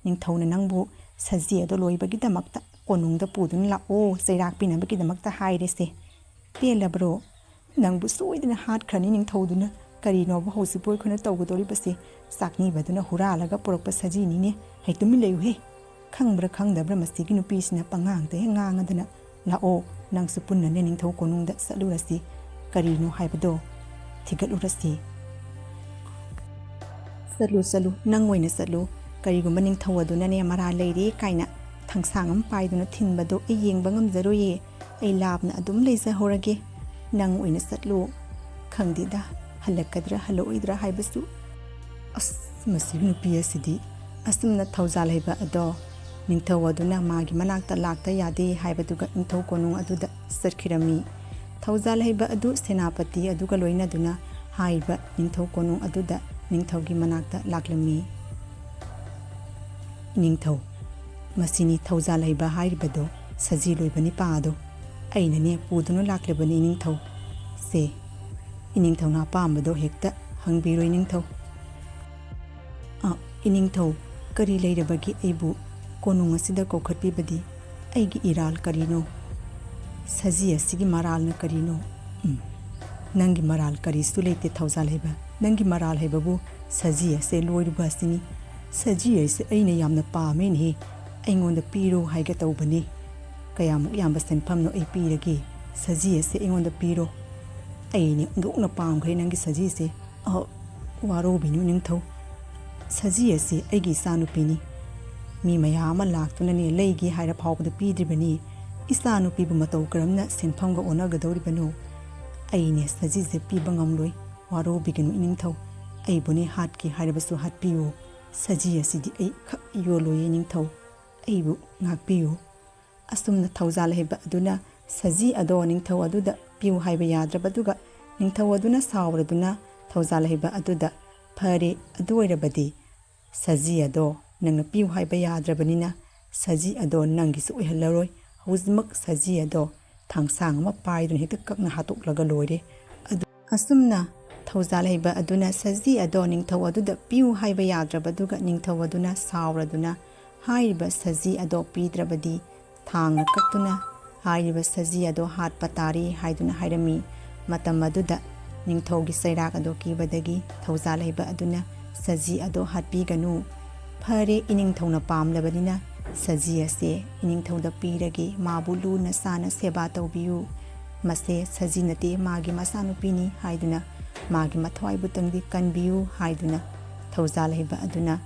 ꯅꯤꯡꯊꯧꯅ ꯅꯪꯕꯨ ꯁꯖꯤ ꯑꯗꯣ ꯂꯣꯏꯕꯒꯤꯗꯃꯛꯇ ꯀꯣꯅꯨꯡꯗ ꯄꯨꯗꯨꯅ ꯂꯥꯛꯑꯣ, ꯆꯩꯔꯥꯛ ꯄꯤꯅꯕꯒꯤꯗꯃꯛꯇ ꯍꯥꯏꯔꯦꯁꯦ꯫ ꯄꯦꯜꯂꯕ꯭ꯔꯣ? ꯅꯪꯕꯨ ꯁꯣꯏꯗꯅ ꯍꯥꯠꯈ꯭ꯔꯅꯤ ꯅꯤꯡꯊꯧꯗꯨꯅ꯫ ꯀꯔꯤꯅꯣꯕ ꯍꯧꯖꯤꯛꯄꯨ ꯑꯩꯈꯣꯏꯅ ꯇꯧꯒꯗꯧꯔꯤꯕꯁꯦ? ꯆꯥꯛꯅꯤꯕꯗꯨꯅ ꯍꯨꯔꯥꯜꯂꯒ ꯄꯨꯔꯛꯄ ꯁꯖꯤꯅꯤꯅꯦ꯫ ꯍꯩ, ꯇꯨꯃꯤꯟ ꯂꯩꯌꯨꯍꯦ꯫ ꯈꯪꯕ꯭ꯔꯥ ꯈꯪꯗꯕ꯭ꯔꯥ, ꯃꯁꯤꯒꯤ ꯅꯨꯄꯤꯁꯤꯅ ꯄꯉꯥꯡꯗ ꯍꯦꯛ ꯉꯥꯡꯉꯗꯅ꯫ ꯂꯥꯛꯑꯣ, ꯅꯪꯁꯨ ꯄꯨꯟꯅꯅꯦ ꯅꯤꯡꯊꯧ ꯀꯣꯅꯨꯡꯗ ꯆꯠꯂꯨꯔꯁꯤ꯫ ꯀꯔꯤꯅꯣ ꯍꯥꯏꯕꯗꯣ ꯊꯤꯒꯠꯂꯨꯔꯁꯤ꯫ ꯆꯠꯂꯨ, ꯆꯠꯂꯨ, ꯅꯪ ꯑꯣꯏꯅ ꯆꯠꯂꯨ꯫ ꯀꯔꯤꯒꯨꯝꯕ ꯅꯤꯡꯊꯧ ꯑꯗꯨꯅꯅꯦ ꯃꯔꯥꯜ ꯂꯩꯔꯦ ꯀꯥꯏꯅ ꯊꯥꯡꯁꯥꯡ ꯑꯃ ꯄꯥꯏꯗꯨꯅ ꯊꯤꯟꯕꯗꯣ ꯑꯩ ꯌꯦꯡꯕ ꯉꯝꯖꯔꯣꯏꯌꯦ꯫ ꯑꯩ ꯂꯥꯞꯅ ꯑꯗꯨꯝ ꯂꯩꯖꯍꯧꯔꯒꯦ꯫ ꯅꯪ ꯑꯣꯏꯅ ꯆꯠꯂꯨ꯫ ꯈꯪꯗꯦꯗ, ꯍꯜꯂꯛꯀꯗ꯭ꯔꯥ ꯍꯜꯂꯛꯑꯣꯏꯗ꯭ꯔꯥ ꯍꯥꯏꯕꯁꯨ꯫ ꯑꯁ, ꯃꯁꯤꯒꯤ ꯅꯨꯄꯤ ꯑꯁꯤꯗꯤ꯫ ꯑꯁꯨꯝꯅ ꯊꯧꯖꯥꯜ ꯍꯩꯕ ꯑꯗꯣ ꯅꯤꯡꯊꯧ ꯑꯗꯨꯅ ꯃꯥꯒꯤ ꯃꯅꯥꯛꯇ ꯂꯥꯛꯇ ꯌꯥꯗꯦ ꯍꯥꯏꯕꯗꯨꯒ ꯅꯤꯡꯊꯧ ꯀꯣꯅꯨꯡ ꯑꯗꯨꯗ ꯆꯠꯈꯤꯔꯝꯃꯤ꯫ ꯊꯧꯖꯥꯜ ꯍꯩꯕ ꯑꯗꯨ ꯁꯦꯅꯥꯄꯇꯤ ꯑꯗꯨꯒ ꯂꯣꯏꯅꯗꯨꯅ ꯍꯥꯏꯔꯤꯕ ꯅꯤꯡꯊꯧ ꯀꯣꯅꯨꯡ ꯑꯗꯨꯗ ꯅꯤꯡꯊꯧꯒꯤ ꯃꯅꯥꯛꯇ ꯂꯥꯛꯂꯝꯃꯤ꯫ ꯏꯅꯤꯡꯊꯧ, ꯃꯁꯤꯅꯤ ꯊꯧꯖꯥꯜ ꯍꯩꯕ ꯍꯥꯏꯔꯤꯕꯗꯣ, ꯁꯖꯤ ꯂꯣꯏꯕ ꯅꯤꯄꯥ ꯑꯗꯣ꯫ ꯑꯩꯅꯅꯦ ꯄꯨꯗꯨꯅ ꯂꯥꯛꯂꯕꯅꯤ ꯏꯅꯤꯡꯊꯧ꯫ ꯁꯦ, ꯏꯅꯤꯡꯊꯧꯅ ꯑꯄꯥꯝꯕꯗꯣ ꯍꯦꯛꯇ ꯍꯪꯕꯤꯔꯣ ꯏꯅꯤꯡꯊꯧ꯫ ꯑ, ꯏꯅꯤꯡꯊꯧ, ꯀꯔꯤ ꯂꯩꯔꯕꯒꯦ ꯑꯩꯕꯨ ꯀꯣꯅꯨꯡ ꯑꯁꯤꯗ ꯀꯧꯈꯠꯄꯤꯕꯗꯤ? ꯑꯩꯒꯤ ꯏꯔꯥꯜ ꯀꯔꯤꯅꯣ? ꯁꯖꯤ ꯑꯁꯤꯒꯤ ꯃꯔꯥꯜꯅ ꯀꯔꯤꯅꯣ? ꯎꯝ, ꯅꯪꯒꯤ ꯃꯔꯥꯜ ꯀꯔꯤꯁꯨ ꯂꯩꯇꯦ ꯊꯧꯖꯥꯜ ꯍꯩꯕ꯫ ꯅꯪꯒꯤ ꯃꯔꯥꯜ ꯍꯩꯕꯕꯨ ꯁꯖꯤ ꯑꯁꯦ ꯂꯣꯏꯔꯨꯕ ꯑꯁꯤꯅꯤ꯫ ꯁꯖꯤ ꯑꯁꯦ ꯑꯩꯅ ꯌꯥꯝꯅ ꯄꯥꯝꯃꯦꯅꯦꯍꯦ꯫ ꯑꯩꯉꯣꯟꯗ ꯄꯤꯔꯣ ꯍꯥꯏꯒꯦ ꯇꯧꯕꯅꯤ꯫ ꯀꯌꯥꯃꯨꯛ ꯌꯥꯝꯕ ꯁꯦꯟꯐꯝꯅꯣ ꯑꯩ ꯄꯤꯔꯒꯦ? ꯁꯖꯤ ꯑꯁꯦ ꯑꯩꯉꯣꯟꯗ ꯄꯤꯔꯣ꯫ ꯑꯩꯅꯦ ꯑꯣꯟꯊꯣꯛꯅ ꯄꯥꯝꯈ꯭ꯔꯦ ꯅꯪꯒꯤ ꯁꯖꯤꯁꯦ꯫ ꯑ, ꯋꯥꯔꯧꯕꯤꯅꯨ ꯅꯤꯡꯊꯧ꯫ ꯁꯖꯤ ꯑꯁꯤ ꯑꯩꯒꯤ ꯏꯆꯥꯅꯨꯄꯤꯅꯤ꯫ ꯃꯤ ꯃꯌꯥꯝ ꯑꯃ ꯂꯥꯛꯇꯨꯅꯅꯦ ꯂꯩꯒꯦ ꯍꯥꯏꯔ ꯐꯥꯎꯕꯗ ꯄꯤꯗ꯭ꯔꯤꯕꯅꯤ꯫ ꯏꯆꯥꯅꯨꯄꯤꯕꯨ ꯃꯇꯧ ꯀꯔꯝꯅ ꯁꯦꯟꯐꯝꯒ ꯑꯣꯟꯅꯒꯗꯧꯔꯤꯕꯅꯣ? ꯑꯩꯅꯦ ꯁꯖꯤꯁꯦ ꯄꯤꯕ ꯉꯝꯂꯣꯏ꯫ ꯋꯥꯔꯧꯕꯤꯒꯅꯨ ꯏꯅꯤꯡꯊꯧ꯫ ꯑꯩꯕꯨꯅꯦ ꯍꯥꯠꯀꯦ ꯍꯥꯏꯔꯕꯁꯨ ꯍꯥꯠꯄꯤꯌꯨ꯫ ꯁꯖꯤ ꯑꯁꯤꯗꯤ ꯑꯩ ꯈꯛ ꯌꯣꯜꯂꯣꯏꯌꯦ ꯅꯤꯡꯊꯧ꯫ ꯑꯩꯕꯨ ꯉꯥꯛꯄꯤꯌꯨ꯫ ꯑꯁꯨꯝꯅ ꯊꯧꯖꯥꯜ ꯍꯩꯕ ꯑꯗꯨꯅ ꯁꯖꯤ ꯑꯗꯣ ꯅꯤꯡꯊꯧ ꯑꯗꯨꯗ ꯄꯤꯌꯨ ꯍꯥꯏꯕ ꯌꯥꯗ꯭ꯔꯕꯗꯨꯒ ꯅꯤꯡꯊꯧ ꯑꯗꯨꯅ ꯁꯥꯎꯔꯗꯨꯅ ꯊꯧꯖꯥꯜ ꯍꯩꯕ ꯑꯗꯨꯗ, "ꯐꯔꯦ, ꯑꯗꯨ ꯑꯣꯏꯔꯕꯗꯤ ꯁꯖꯤ ꯑꯗꯣ ꯅꯪꯅ ꯄꯤꯌꯨ ꯍꯥꯏꯕ ꯌꯥꯗ꯭ꯔꯕꯅꯤꯅ ꯁꯖꯤ ꯑꯗꯣ ꯅꯪꯒꯤꯁꯨ ꯑꯣꯏꯍꯜꯂꯔꯣꯏ꯫ ꯍꯧꯖꯤꯛꯃꯛ ꯁꯖꯤ ꯑꯗꯣ ꯊꯥꯡꯁꯥꯡ ꯑꯃ ꯄꯥꯏꯗꯨꯅ ꯍꯦꯛꯇ ꯀꯛꯅ ꯍꯥꯠꯇꯣꯛꯂꯒ ꯂꯣꯏꯔꯦ꯫" ꯑꯗꯨ-, ꯑꯁꯨꯝꯅ ꯊꯧꯖꯥꯜ ꯍꯩꯕ ꯑꯗꯨꯅ ꯁꯖꯤ ꯑꯗꯣ ꯅꯤꯡꯊꯧ ꯑꯗꯨꯗ ꯄꯤꯌꯨ ꯍꯥꯏꯕ ꯌꯥꯗ꯭ꯔꯕꯗꯨꯒ ꯅꯤꯡꯊꯧ ꯑꯗꯨꯅ ꯁꯥꯎꯔꯗꯨꯅ ꯍꯥꯏꯔꯤꯕ ꯁꯖꯤ ꯑꯗꯣ ꯄꯤꯗ꯭ꯔꯕꯗꯤ ꯊꯥꯡꯅ ꯀꯛꯇꯨꯅ ꯍꯥꯏꯔꯤꯕ ꯁꯖꯤ ꯑꯗꯣ ꯍꯥꯠꯄ ꯇꯥꯔꯦ ꯍꯥꯏꯗꯨꯅ ꯍꯥꯏꯔꯝꯃꯤ꯫ ꯃꯇꯝ ꯑꯗꯨꯗ ꯅꯤꯡꯊꯧꯒꯤ ꯆꯩꯔꯥꯛ ꯑꯗꯣ ꯀꯤꯕꯗꯒꯤ ꯊꯧꯖꯥꯜ ꯍꯩꯕ ꯑꯗꯨꯅ ꯁꯖꯤ ꯑꯗꯣ ꯍꯥꯠꯄꯤꯒꯅꯨ꯫ ꯐꯔꯦ, ꯏꯅꯤꯡꯊꯧꯅ ꯄꯥꯝꯂꯕꯅꯤꯅ ꯁꯖꯤ ꯑꯁꯦ ꯏꯅꯤꯡꯊꯧꯗ ꯄꯤꯔꯒꯦ, ꯃꯥꯕꯨ ꯂꯨꯅ ꯆꯥꯅ ꯁꯦꯕꯥ ꯇꯧꯕꯤꯌꯨ꯫ ꯃꯁꯦ ꯁꯖꯤ ꯅꯠꯇꯦ, ꯃꯥꯒꯤ ꯃꯆꯥꯅꯨꯄꯤꯅꯤ ꯍꯥꯏꯗꯨꯅ ꯃꯥꯒꯤ ꯃꯊ꯭ꯋꯥꯏꯕꯨꯇꯪꯗꯤ ꯀꯟꯕꯤꯌꯨ ꯍꯥꯏꯗꯨꯅ ꯊꯧꯖꯥꯜ ꯍꯩꯕ ꯑꯗꯨꯅ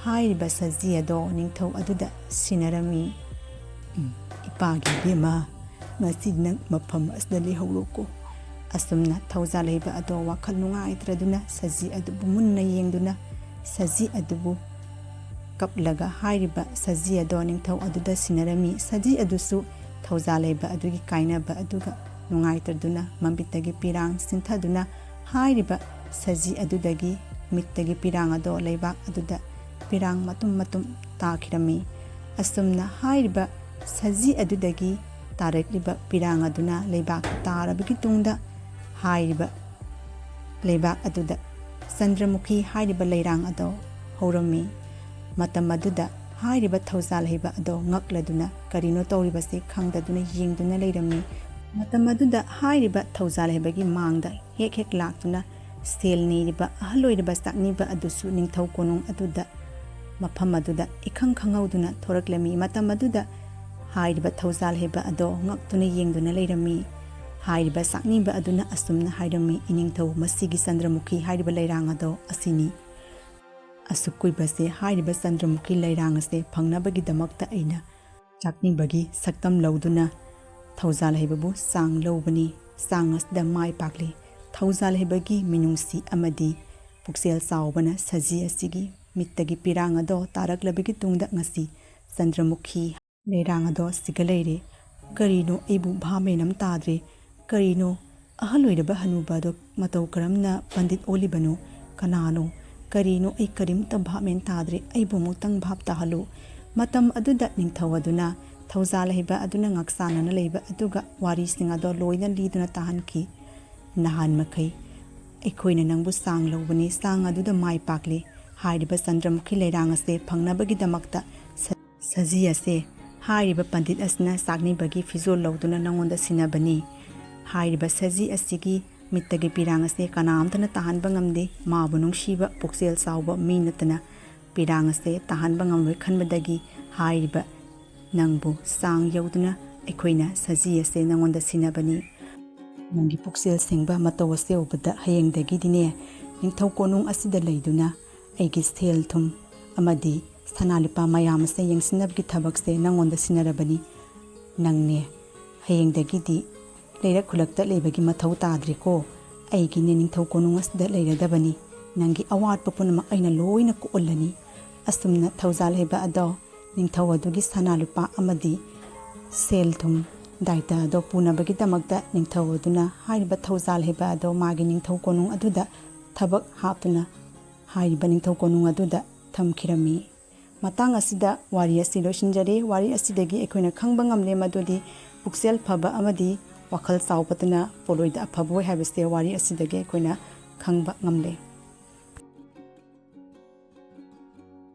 ꯍꯥꯏꯔꯤꯕ ꯁꯖꯤ ꯑꯗꯣ ꯅꯤꯡꯊꯧ ꯑꯗꯨꯗ ꯁꯤꯟꯅꯔꯝꯃꯤ꯫ "ꯎꯝ, ꯏꯄꯥꯒꯤ ꯏꯕꯦꯝꯃ, ꯉꯁꯤ ꯅꯪ ꯃꯐꯝ ꯑꯁꯤꯗ ꯂꯩꯍꯧꯔꯣꯀꯣ꯫" ꯑꯁꯨꯝꯅ ꯊꯧꯖꯥꯜ ꯍꯩꯕ ꯑꯗꯣ ꯋꯥꯈꯜ ꯅꯨꯡꯉꯥꯏꯇ꯭ꯔꯗꯨꯅ ꯁꯖꯤ ꯑꯗꯨꯕꯨ ꯃꯨꯟꯅ ꯌꯦꯡꯗꯨꯅ ꯁꯖꯤ ꯑꯗꯨꯕꯨ ꯀꯞꯂꯒ ꯍꯥꯏꯔꯤꯕ ꯁꯖꯤ ꯑꯗꯣ ꯅꯤꯡꯊꯧ ꯑꯗꯨꯗ ꯁꯤꯟꯅꯔꯝꯃꯤ꯫ ꯁꯖꯤ ꯑꯗꯨꯁꯨ ꯊꯧꯖꯥꯜ ꯍꯩꯕ ꯑꯗꯨꯒꯤ ꯀꯥꯏꯅꯕ ꯑꯗꯨꯒ ꯅꯨꯡꯉꯥꯏꯇꯗꯨꯅ ꯃꯃꯤꯠꯇꯒꯤ ꯄꯤꯔꯥꯡ ꯆꯤꯟꯊꯗꯨꯅ ꯍꯥꯏꯔꯤꯕ ꯁꯖꯤ ꯑꯗꯨꯗꯒꯤ ꯃꯤꯠꯇꯒꯤ ꯄꯤꯔꯥꯡ ꯑꯗꯣ ꯂꯩꯕꯥꯛ ꯑꯗꯨꯗ ꯄꯤꯔꯥꯡ ꯃꯇꯨꯝ ꯃꯇꯨꯝ ꯇꯥꯈꯤꯔꯝꯃꯤ꯫ ꯑꯁꯨꯝꯅ ꯍꯥꯏꯔꯤꯕ ꯁꯖꯤ ꯑꯗꯨꯗꯒꯤ ꯇꯥꯔꯛꯂꯤꯕ ꯄꯤꯔꯥꯡ ꯑꯗꯨꯅ ꯂꯩꯕꯥꯛꯇ ꯇꯥꯔꯕꯒꯤ ꯇꯨꯡꯗ ꯍꯥꯏꯔꯤꯕ ꯂꯩꯕꯥꯛ ꯑꯗꯨꯗ ꯆꯟꯗ꯭ꯔꯃꯨꯈꯤ ꯍꯥꯏꯔꯤꯕ ꯂꯩꯔꯥꯡ ꯑꯗꯣ ꯍꯧꯔꯝꯃꯤ꯫ ꯃꯇꯝ ꯑꯗꯨꯗ ꯍꯥꯏꯔꯤꯕ ꯊꯧꯖꯥꯜ ꯍꯩꯕ ꯑꯗꯣ ꯉꯛꯂꯗꯨꯅ ꯀꯔꯤꯅꯣ ꯇꯧꯔꯤꯕꯁꯤ ꯈꯪꯗꯗꯨꯅ ꯌꯦꯡꯗꯨꯅ ꯂꯩꯔꯝꯃꯤ꯫ ꯃꯇꯝ ꯑꯗꯨꯗ ꯍꯥꯏꯔꯤꯕ ꯊꯧꯖꯥꯜ ꯍꯩꯕꯒꯤ ꯃꯥꯡꯗ ꯍꯦꯛ ꯍꯦꯛ ꯂꯥꯛꯇꯨꯅ ꯁꯦꯜ ꯅꯤꯔꯤꯕ ꯑꯍꯜ ꯑꯣꯏꯔꯕ ꯆꯥꯛꯅꯤꯕ ꯑꯗꯨꯁꯨ ꯅꯤꯡꯊꯧ ꯀꯣꯅꯨꯡ ꯑꯗꯨꯗ ꯃꯐꯝ ꯑꯗꯨꯗ ꯏꯈꯪ ꯈꯪꯍꯧꯗꯨꯅ ꯊꯣꯔꯛꯂꯝꯃꯤ꯫ ꯃꯇꯝ ꯑꯗꯨꯗ ꯍꯥꯏꯔꯤꯕ ꯊꯧꯖꯥꯜ ꯍꯩꯕ ꯑꯗꯣ ꯉꯛꯇꯨꯅ ꯌꯦꯡꯗꯨꯅ ꯂꯩꯔꯝꯃꯤ꯫ ꯍꯥꯏꯔꯤꯕ ꯆꯥꯛꯅꯤꯕ ꯑꯗꯨꯅ ꯑꯁꯨꯝꯅ ꯍꯥꯏꯔꯝꯃꯤ, "ꯏꯅꯤꯡꯊꯧ, ꯃꯁꯤꯒꯤ ꯆꯟꯗ꯭ꯔꯃꯨꯈꯤ ꯍꯥꯏꯔꯤꯕ ꯂꯩꯔꯥꯡ ꯑꯗꯣ ꯑꯁꯤꯅꯤ꯫ ꯑꯁꯨꯛ ꯀꯨꯏꯕꯁꯦ ꯍꯥꯏꯔꯤꯕ ꯆꯟꯗ꯭ꯔꯃꯨꯈꯤ ꯂꯩꯔꯥꯡ ꯑꯁꯦ ꯐꯪꯅꯕꯒꯤꯗꯃꯛꯇ ꯑꯩꯅ ꯆꯥꯛꯅꯤꯕꯒꯤ ꯁꯛꯇꯝ ꯂꯧꯗꯨꯅ ꯊꯧꯖꯥꯜ ꯍꯩꯕꯕꯨ ꯆꯥꯡ ꯂꯧꯕꯅꯤ꯫ ꯆꯥꯡ ꯑꯁꯤꯗ ꯃꯥꯏ ꯄꯥꯛꯂꯤ꯫ ꯊꯧꯖꯥꯜ ꯍꯩꯕꯒꯤ ꯃꯤꯅꯨꯡꯁꯤ ꯑꯃꯗꯤ ꯄꯨꯛꯆꯦꯜ ꯆꯥꯎꯕꯅ ꯁꯖꯤ ꯑꯁꯤꯒꯤ ꯃꯤꯠꯇꯒꯤ ꯄꯤꯔꯥꯡ ꯑꯗꯣ ꯇꯥꯔꯛꯂꯕꯒꯤ ꯇꯨꯡꯗ ꯉꯁꯤ ꯆꯟꯗ꯭ꯔꯃꯨꯈꯤ ꯂꯩꯔꯥꯡ ꯑꯗꯣ ꯁꯤꯒ ꯂꯩꯔꯦ꯫ ꯀꯔꯤꯅꯣ ꯑꯩꯕꯨ ꯚꯥꯞ ꯃꯦꯟ ꯑꯃ ꯇꯥꯗ꯭ꯔꯦ꯫ ꯀꯔꯤꯅꯣ ꯑꯍꯜ ꯑꯣꯏꯔꯕ ꯍꯅꯨꯕ ꯑꯗꯣ ꯃꯇꯧ ꯀꯔꯝꯅ ꯄꯟꯗꯤꯠ ꯑꯣꯜꯂꯤꯕꯅꯣ? ꯀꯅꯥꯅꯣ? ꯀꯔꯤꯅꯣ? ꯑꯩ ꯀꯔꯤꯝꯇ ꯚꯥꯞ ꯃꯦꯟ ꯇꯥꯗ꯭ꯔꯦ꯫ ꯑꯩꯕꯨ ꯑꯃꯨꯛꯇꯪ ꯚꯥꯞ ꯇꯥꯍꯜꯂꯨ꯫" ꯃꯇꯝ ꯑꯗꯨꯗ ꯅꯤꯡꯊꯧ ꯑꯗꯨꯅ ꯊꯧꯖꯥꯜ ꯍꯩꯕ ꯑꯗꯨꯅ ꯉꯥꯛꯆꯥꯟꯅꯅ ꯂꯩꯕ ꯑꯗꯨꯒ ꯋꯥꯔꯤꯁꯤꯡ ꯑꯗꯣ ꯂꯣꯏꯅ ꯂꯤꯗꯨꯅ ꯇꯥꯍꯟꯈꯤ꯫ "ꯅꯍꯥꯟ ꯃꯈꯩ ꯑꯩꯈꯣꯏꯅ ꯅꯪꯕꯨ ꯆꯥꯡ ꯂꯧꯕꯅꯤ, ꯆꯥꯡ ꯑꯗꯨꯗ ꯃꯥꯏ ꯄꯥꯛꯂꯦ꯫ ꯍꯥꯏꯔꯤꯕ ꯆꯟꯗ꯭ꯔꯃꯨꯈꯤ ꯂꯩꯔꯥꯡ ꯑꯁꯦ ꯐꯪꯅꯕꯒꯤꯗꯃꯛꯇ ꯁ-, ꯁꯖꯤ ꯑꯁꯦ ꯍꯥꯏꯔꯤꯕ ꯄꯟꯗꯤꯠ ꯑꯁꯤꯅ ꯆꯥꯛꯅꯤꯕꯒꯤ ꯐꯤꯖꯣꯜ ꯂꯧꯗꯨꯅ ꯅꯉꯣꯟꯗ ꯁꯤꯟꯅꯕꯅꯤ꯫ ꯍꯥꯏꯔꯤꯕ ꯁꯖꯤ ꯑꯁꯤꯒꯤ ꯃꯤꯠꯇꯒꯤ ꯄꯤꯔꯥꯡ ꯑꯁꯦ ꯀꯅꯥꯝꯇꯅ ꯇꯥꯍꯟꯕ ꯉꯝꯗꯦ꯫ ꯃꯥꯕꯨ ꯅꯨꯡꯁꯤꯕ ꯄꯨꯛꯆꯦꯜ ꯆꯥꯎꯕ ꯃꯤ ꯅꯠꯇꯅ ꯄꯤꯔꯥꯡ ꯑꯁꯦ ꯇꯥꯍꯟꯕ ꯉꯝꯂꯣꯏ ꯈꯟꯕꯗꯒꯤ ꯍꯥꯏꯔꯤꯕ ꯅꯪꯕꯨ ꯆꯥꯡ ꯌꯧꯗꯨꯅ ꯑꯩꯈꯣꯏꯅ ꯁꯖꯤ ꯑꯁꯦ ꯅꯉꯣꯟꯗ ꯁꯤꯟꯅꯕꯅꯤ꯫ ꯅꯪꯒꯤ ꯄꯨꯛꯆꯦꯜ ꯁꯦꯡꯕ ꯃꯇꯧ ꯑꯁꯦ ꯎꯕꯗ ꯍꯌꯦꯡꯗꯒꯤꯗꯤꯅꯦ ꯅꯤꯡꯊꯧ ꯀꯣꯅꯨꯡ ꯑꯁꯤꯗ ꯂꯩꯗꯨꯅ ꯑꯩꯒꯤ ꯁꯦꯜ ꯊꯨꯝ ꯑꯃꯗꯤ ꯁꯅꯥ ꯂꯨꯄꯥ ꯃꯌꯥꯝ ꯑꯁꯦ ꯌꯦꯡꯁꯤꯟꯅꯕꯒꯤ ꯊꯕꯛꯁꯦ ꯅꯪꯉꯣꯟꯗ ꯁꯤꯟꯅꯔꯕꯅꯤ꯫ ꯅꯪꯅꯦ ꯍꯌꯦꯡꯗꯒꯤꯗꯤ ꯂꯩꯔꯛ ꯈꯨꯜꯂꯛꯇ ꯂꯩꯕꯒꯤ ꯃꯊꯧ ꯇꯥꯗ꯭ꯔꯦꯀꯣ꯫ ꯑꯩꯒꯤꯅꯦ ꯅꯤꯡꯊꯧ ꯀꯣꯅꯨꯡ ꯑꯁꯤꯗ ꯂꯩꯔꯗꯕꯅꯤ꯫ ꯅꯪꯒꯤ ꯑꯋꯥꯠꯄ ꯄꯨꯝꯅꯃꯛ ꯑꯩꯅ ꯂꯣꯏꯅ ꯀꯣꯛꯍꯜꯂꯅꯤ꯫ ꯑꯁꯨꯝꯅ ꯊꯧꯖꯥꯜ ꯍꯩꯕ ꯑꯗꯣ ꯅꯤꯡꯊꯧ ꯑꯗꯨꯒꯤ ꯁꯅꯥ ꯂꯨꯄꯥ ꯑꯃꯗꯤ ꯁꯦꯜ ꯊꯨꯝ ꯗꯥꯏꯇ ꯑꯗꯣ ꯄꯨꯅꯕꯒꯤꯗꯃꯛꯇ ꯅꯤꯡꯊꯧ ꯑꯗꯨꯅ ꯍꯥꯏꯔꯤꯕ ꯊꯧꯖꯥꯜ ꯍꯩꯕ ꯑꯗꯣ ꯃꯥꯒꯤ ꯅꯤꯡꯊꯧ ꯀꯣꯅꯨꯡ ꯑꯗꯨꯗ ꯊꯕꯛ ꯍꯥꯞꯇꯨꯅ ꯍꯥꯏꯔꯤꯕ ꯅꯤꯡꯊꯧ ꯀꯣꯅꯨꯡ ꯑꯗꯨꯗ ꯊꯝꯈꯤꯔꯝꯃꯤ꯫ ꯃꯇꯥꯡ ꯑꯁꯤꯗ ꯋꯥꯔꯤ ꯑꯁꯤ ꯂꯣꯏꯁꯤꯟꯖꯔꯦ꯫ ꯋꯥꯔꯤ ꯑꯁꯤꯗꯒꯤ ꯑꯩꯈꯣꯏꯅ ꯈꯪꯕ ꯉꯝꯂꯦ ꯃꯗꯨꯗꯤ ꯄꯨꯛꯆꯦꯜ ꯐꯕ ꯑꯃꯗꯤ ꯋꯥꯈꯜ ꯆꯥꯎꯕꯗꯨꯅ ꯄꯣꯠꯂꯣꯏꯗ ꯑꯐꯕ ꯑꯣꯏ ꯍꯥꯏꯕꯁꯦ ꯋꯥꯔꯤ ꯑꯁꯤꯗꯒꯤ ꯑꯩꯈꯣꯏꯅ ꯈꯪꯕ ꯉꯝꯂꯦ꯫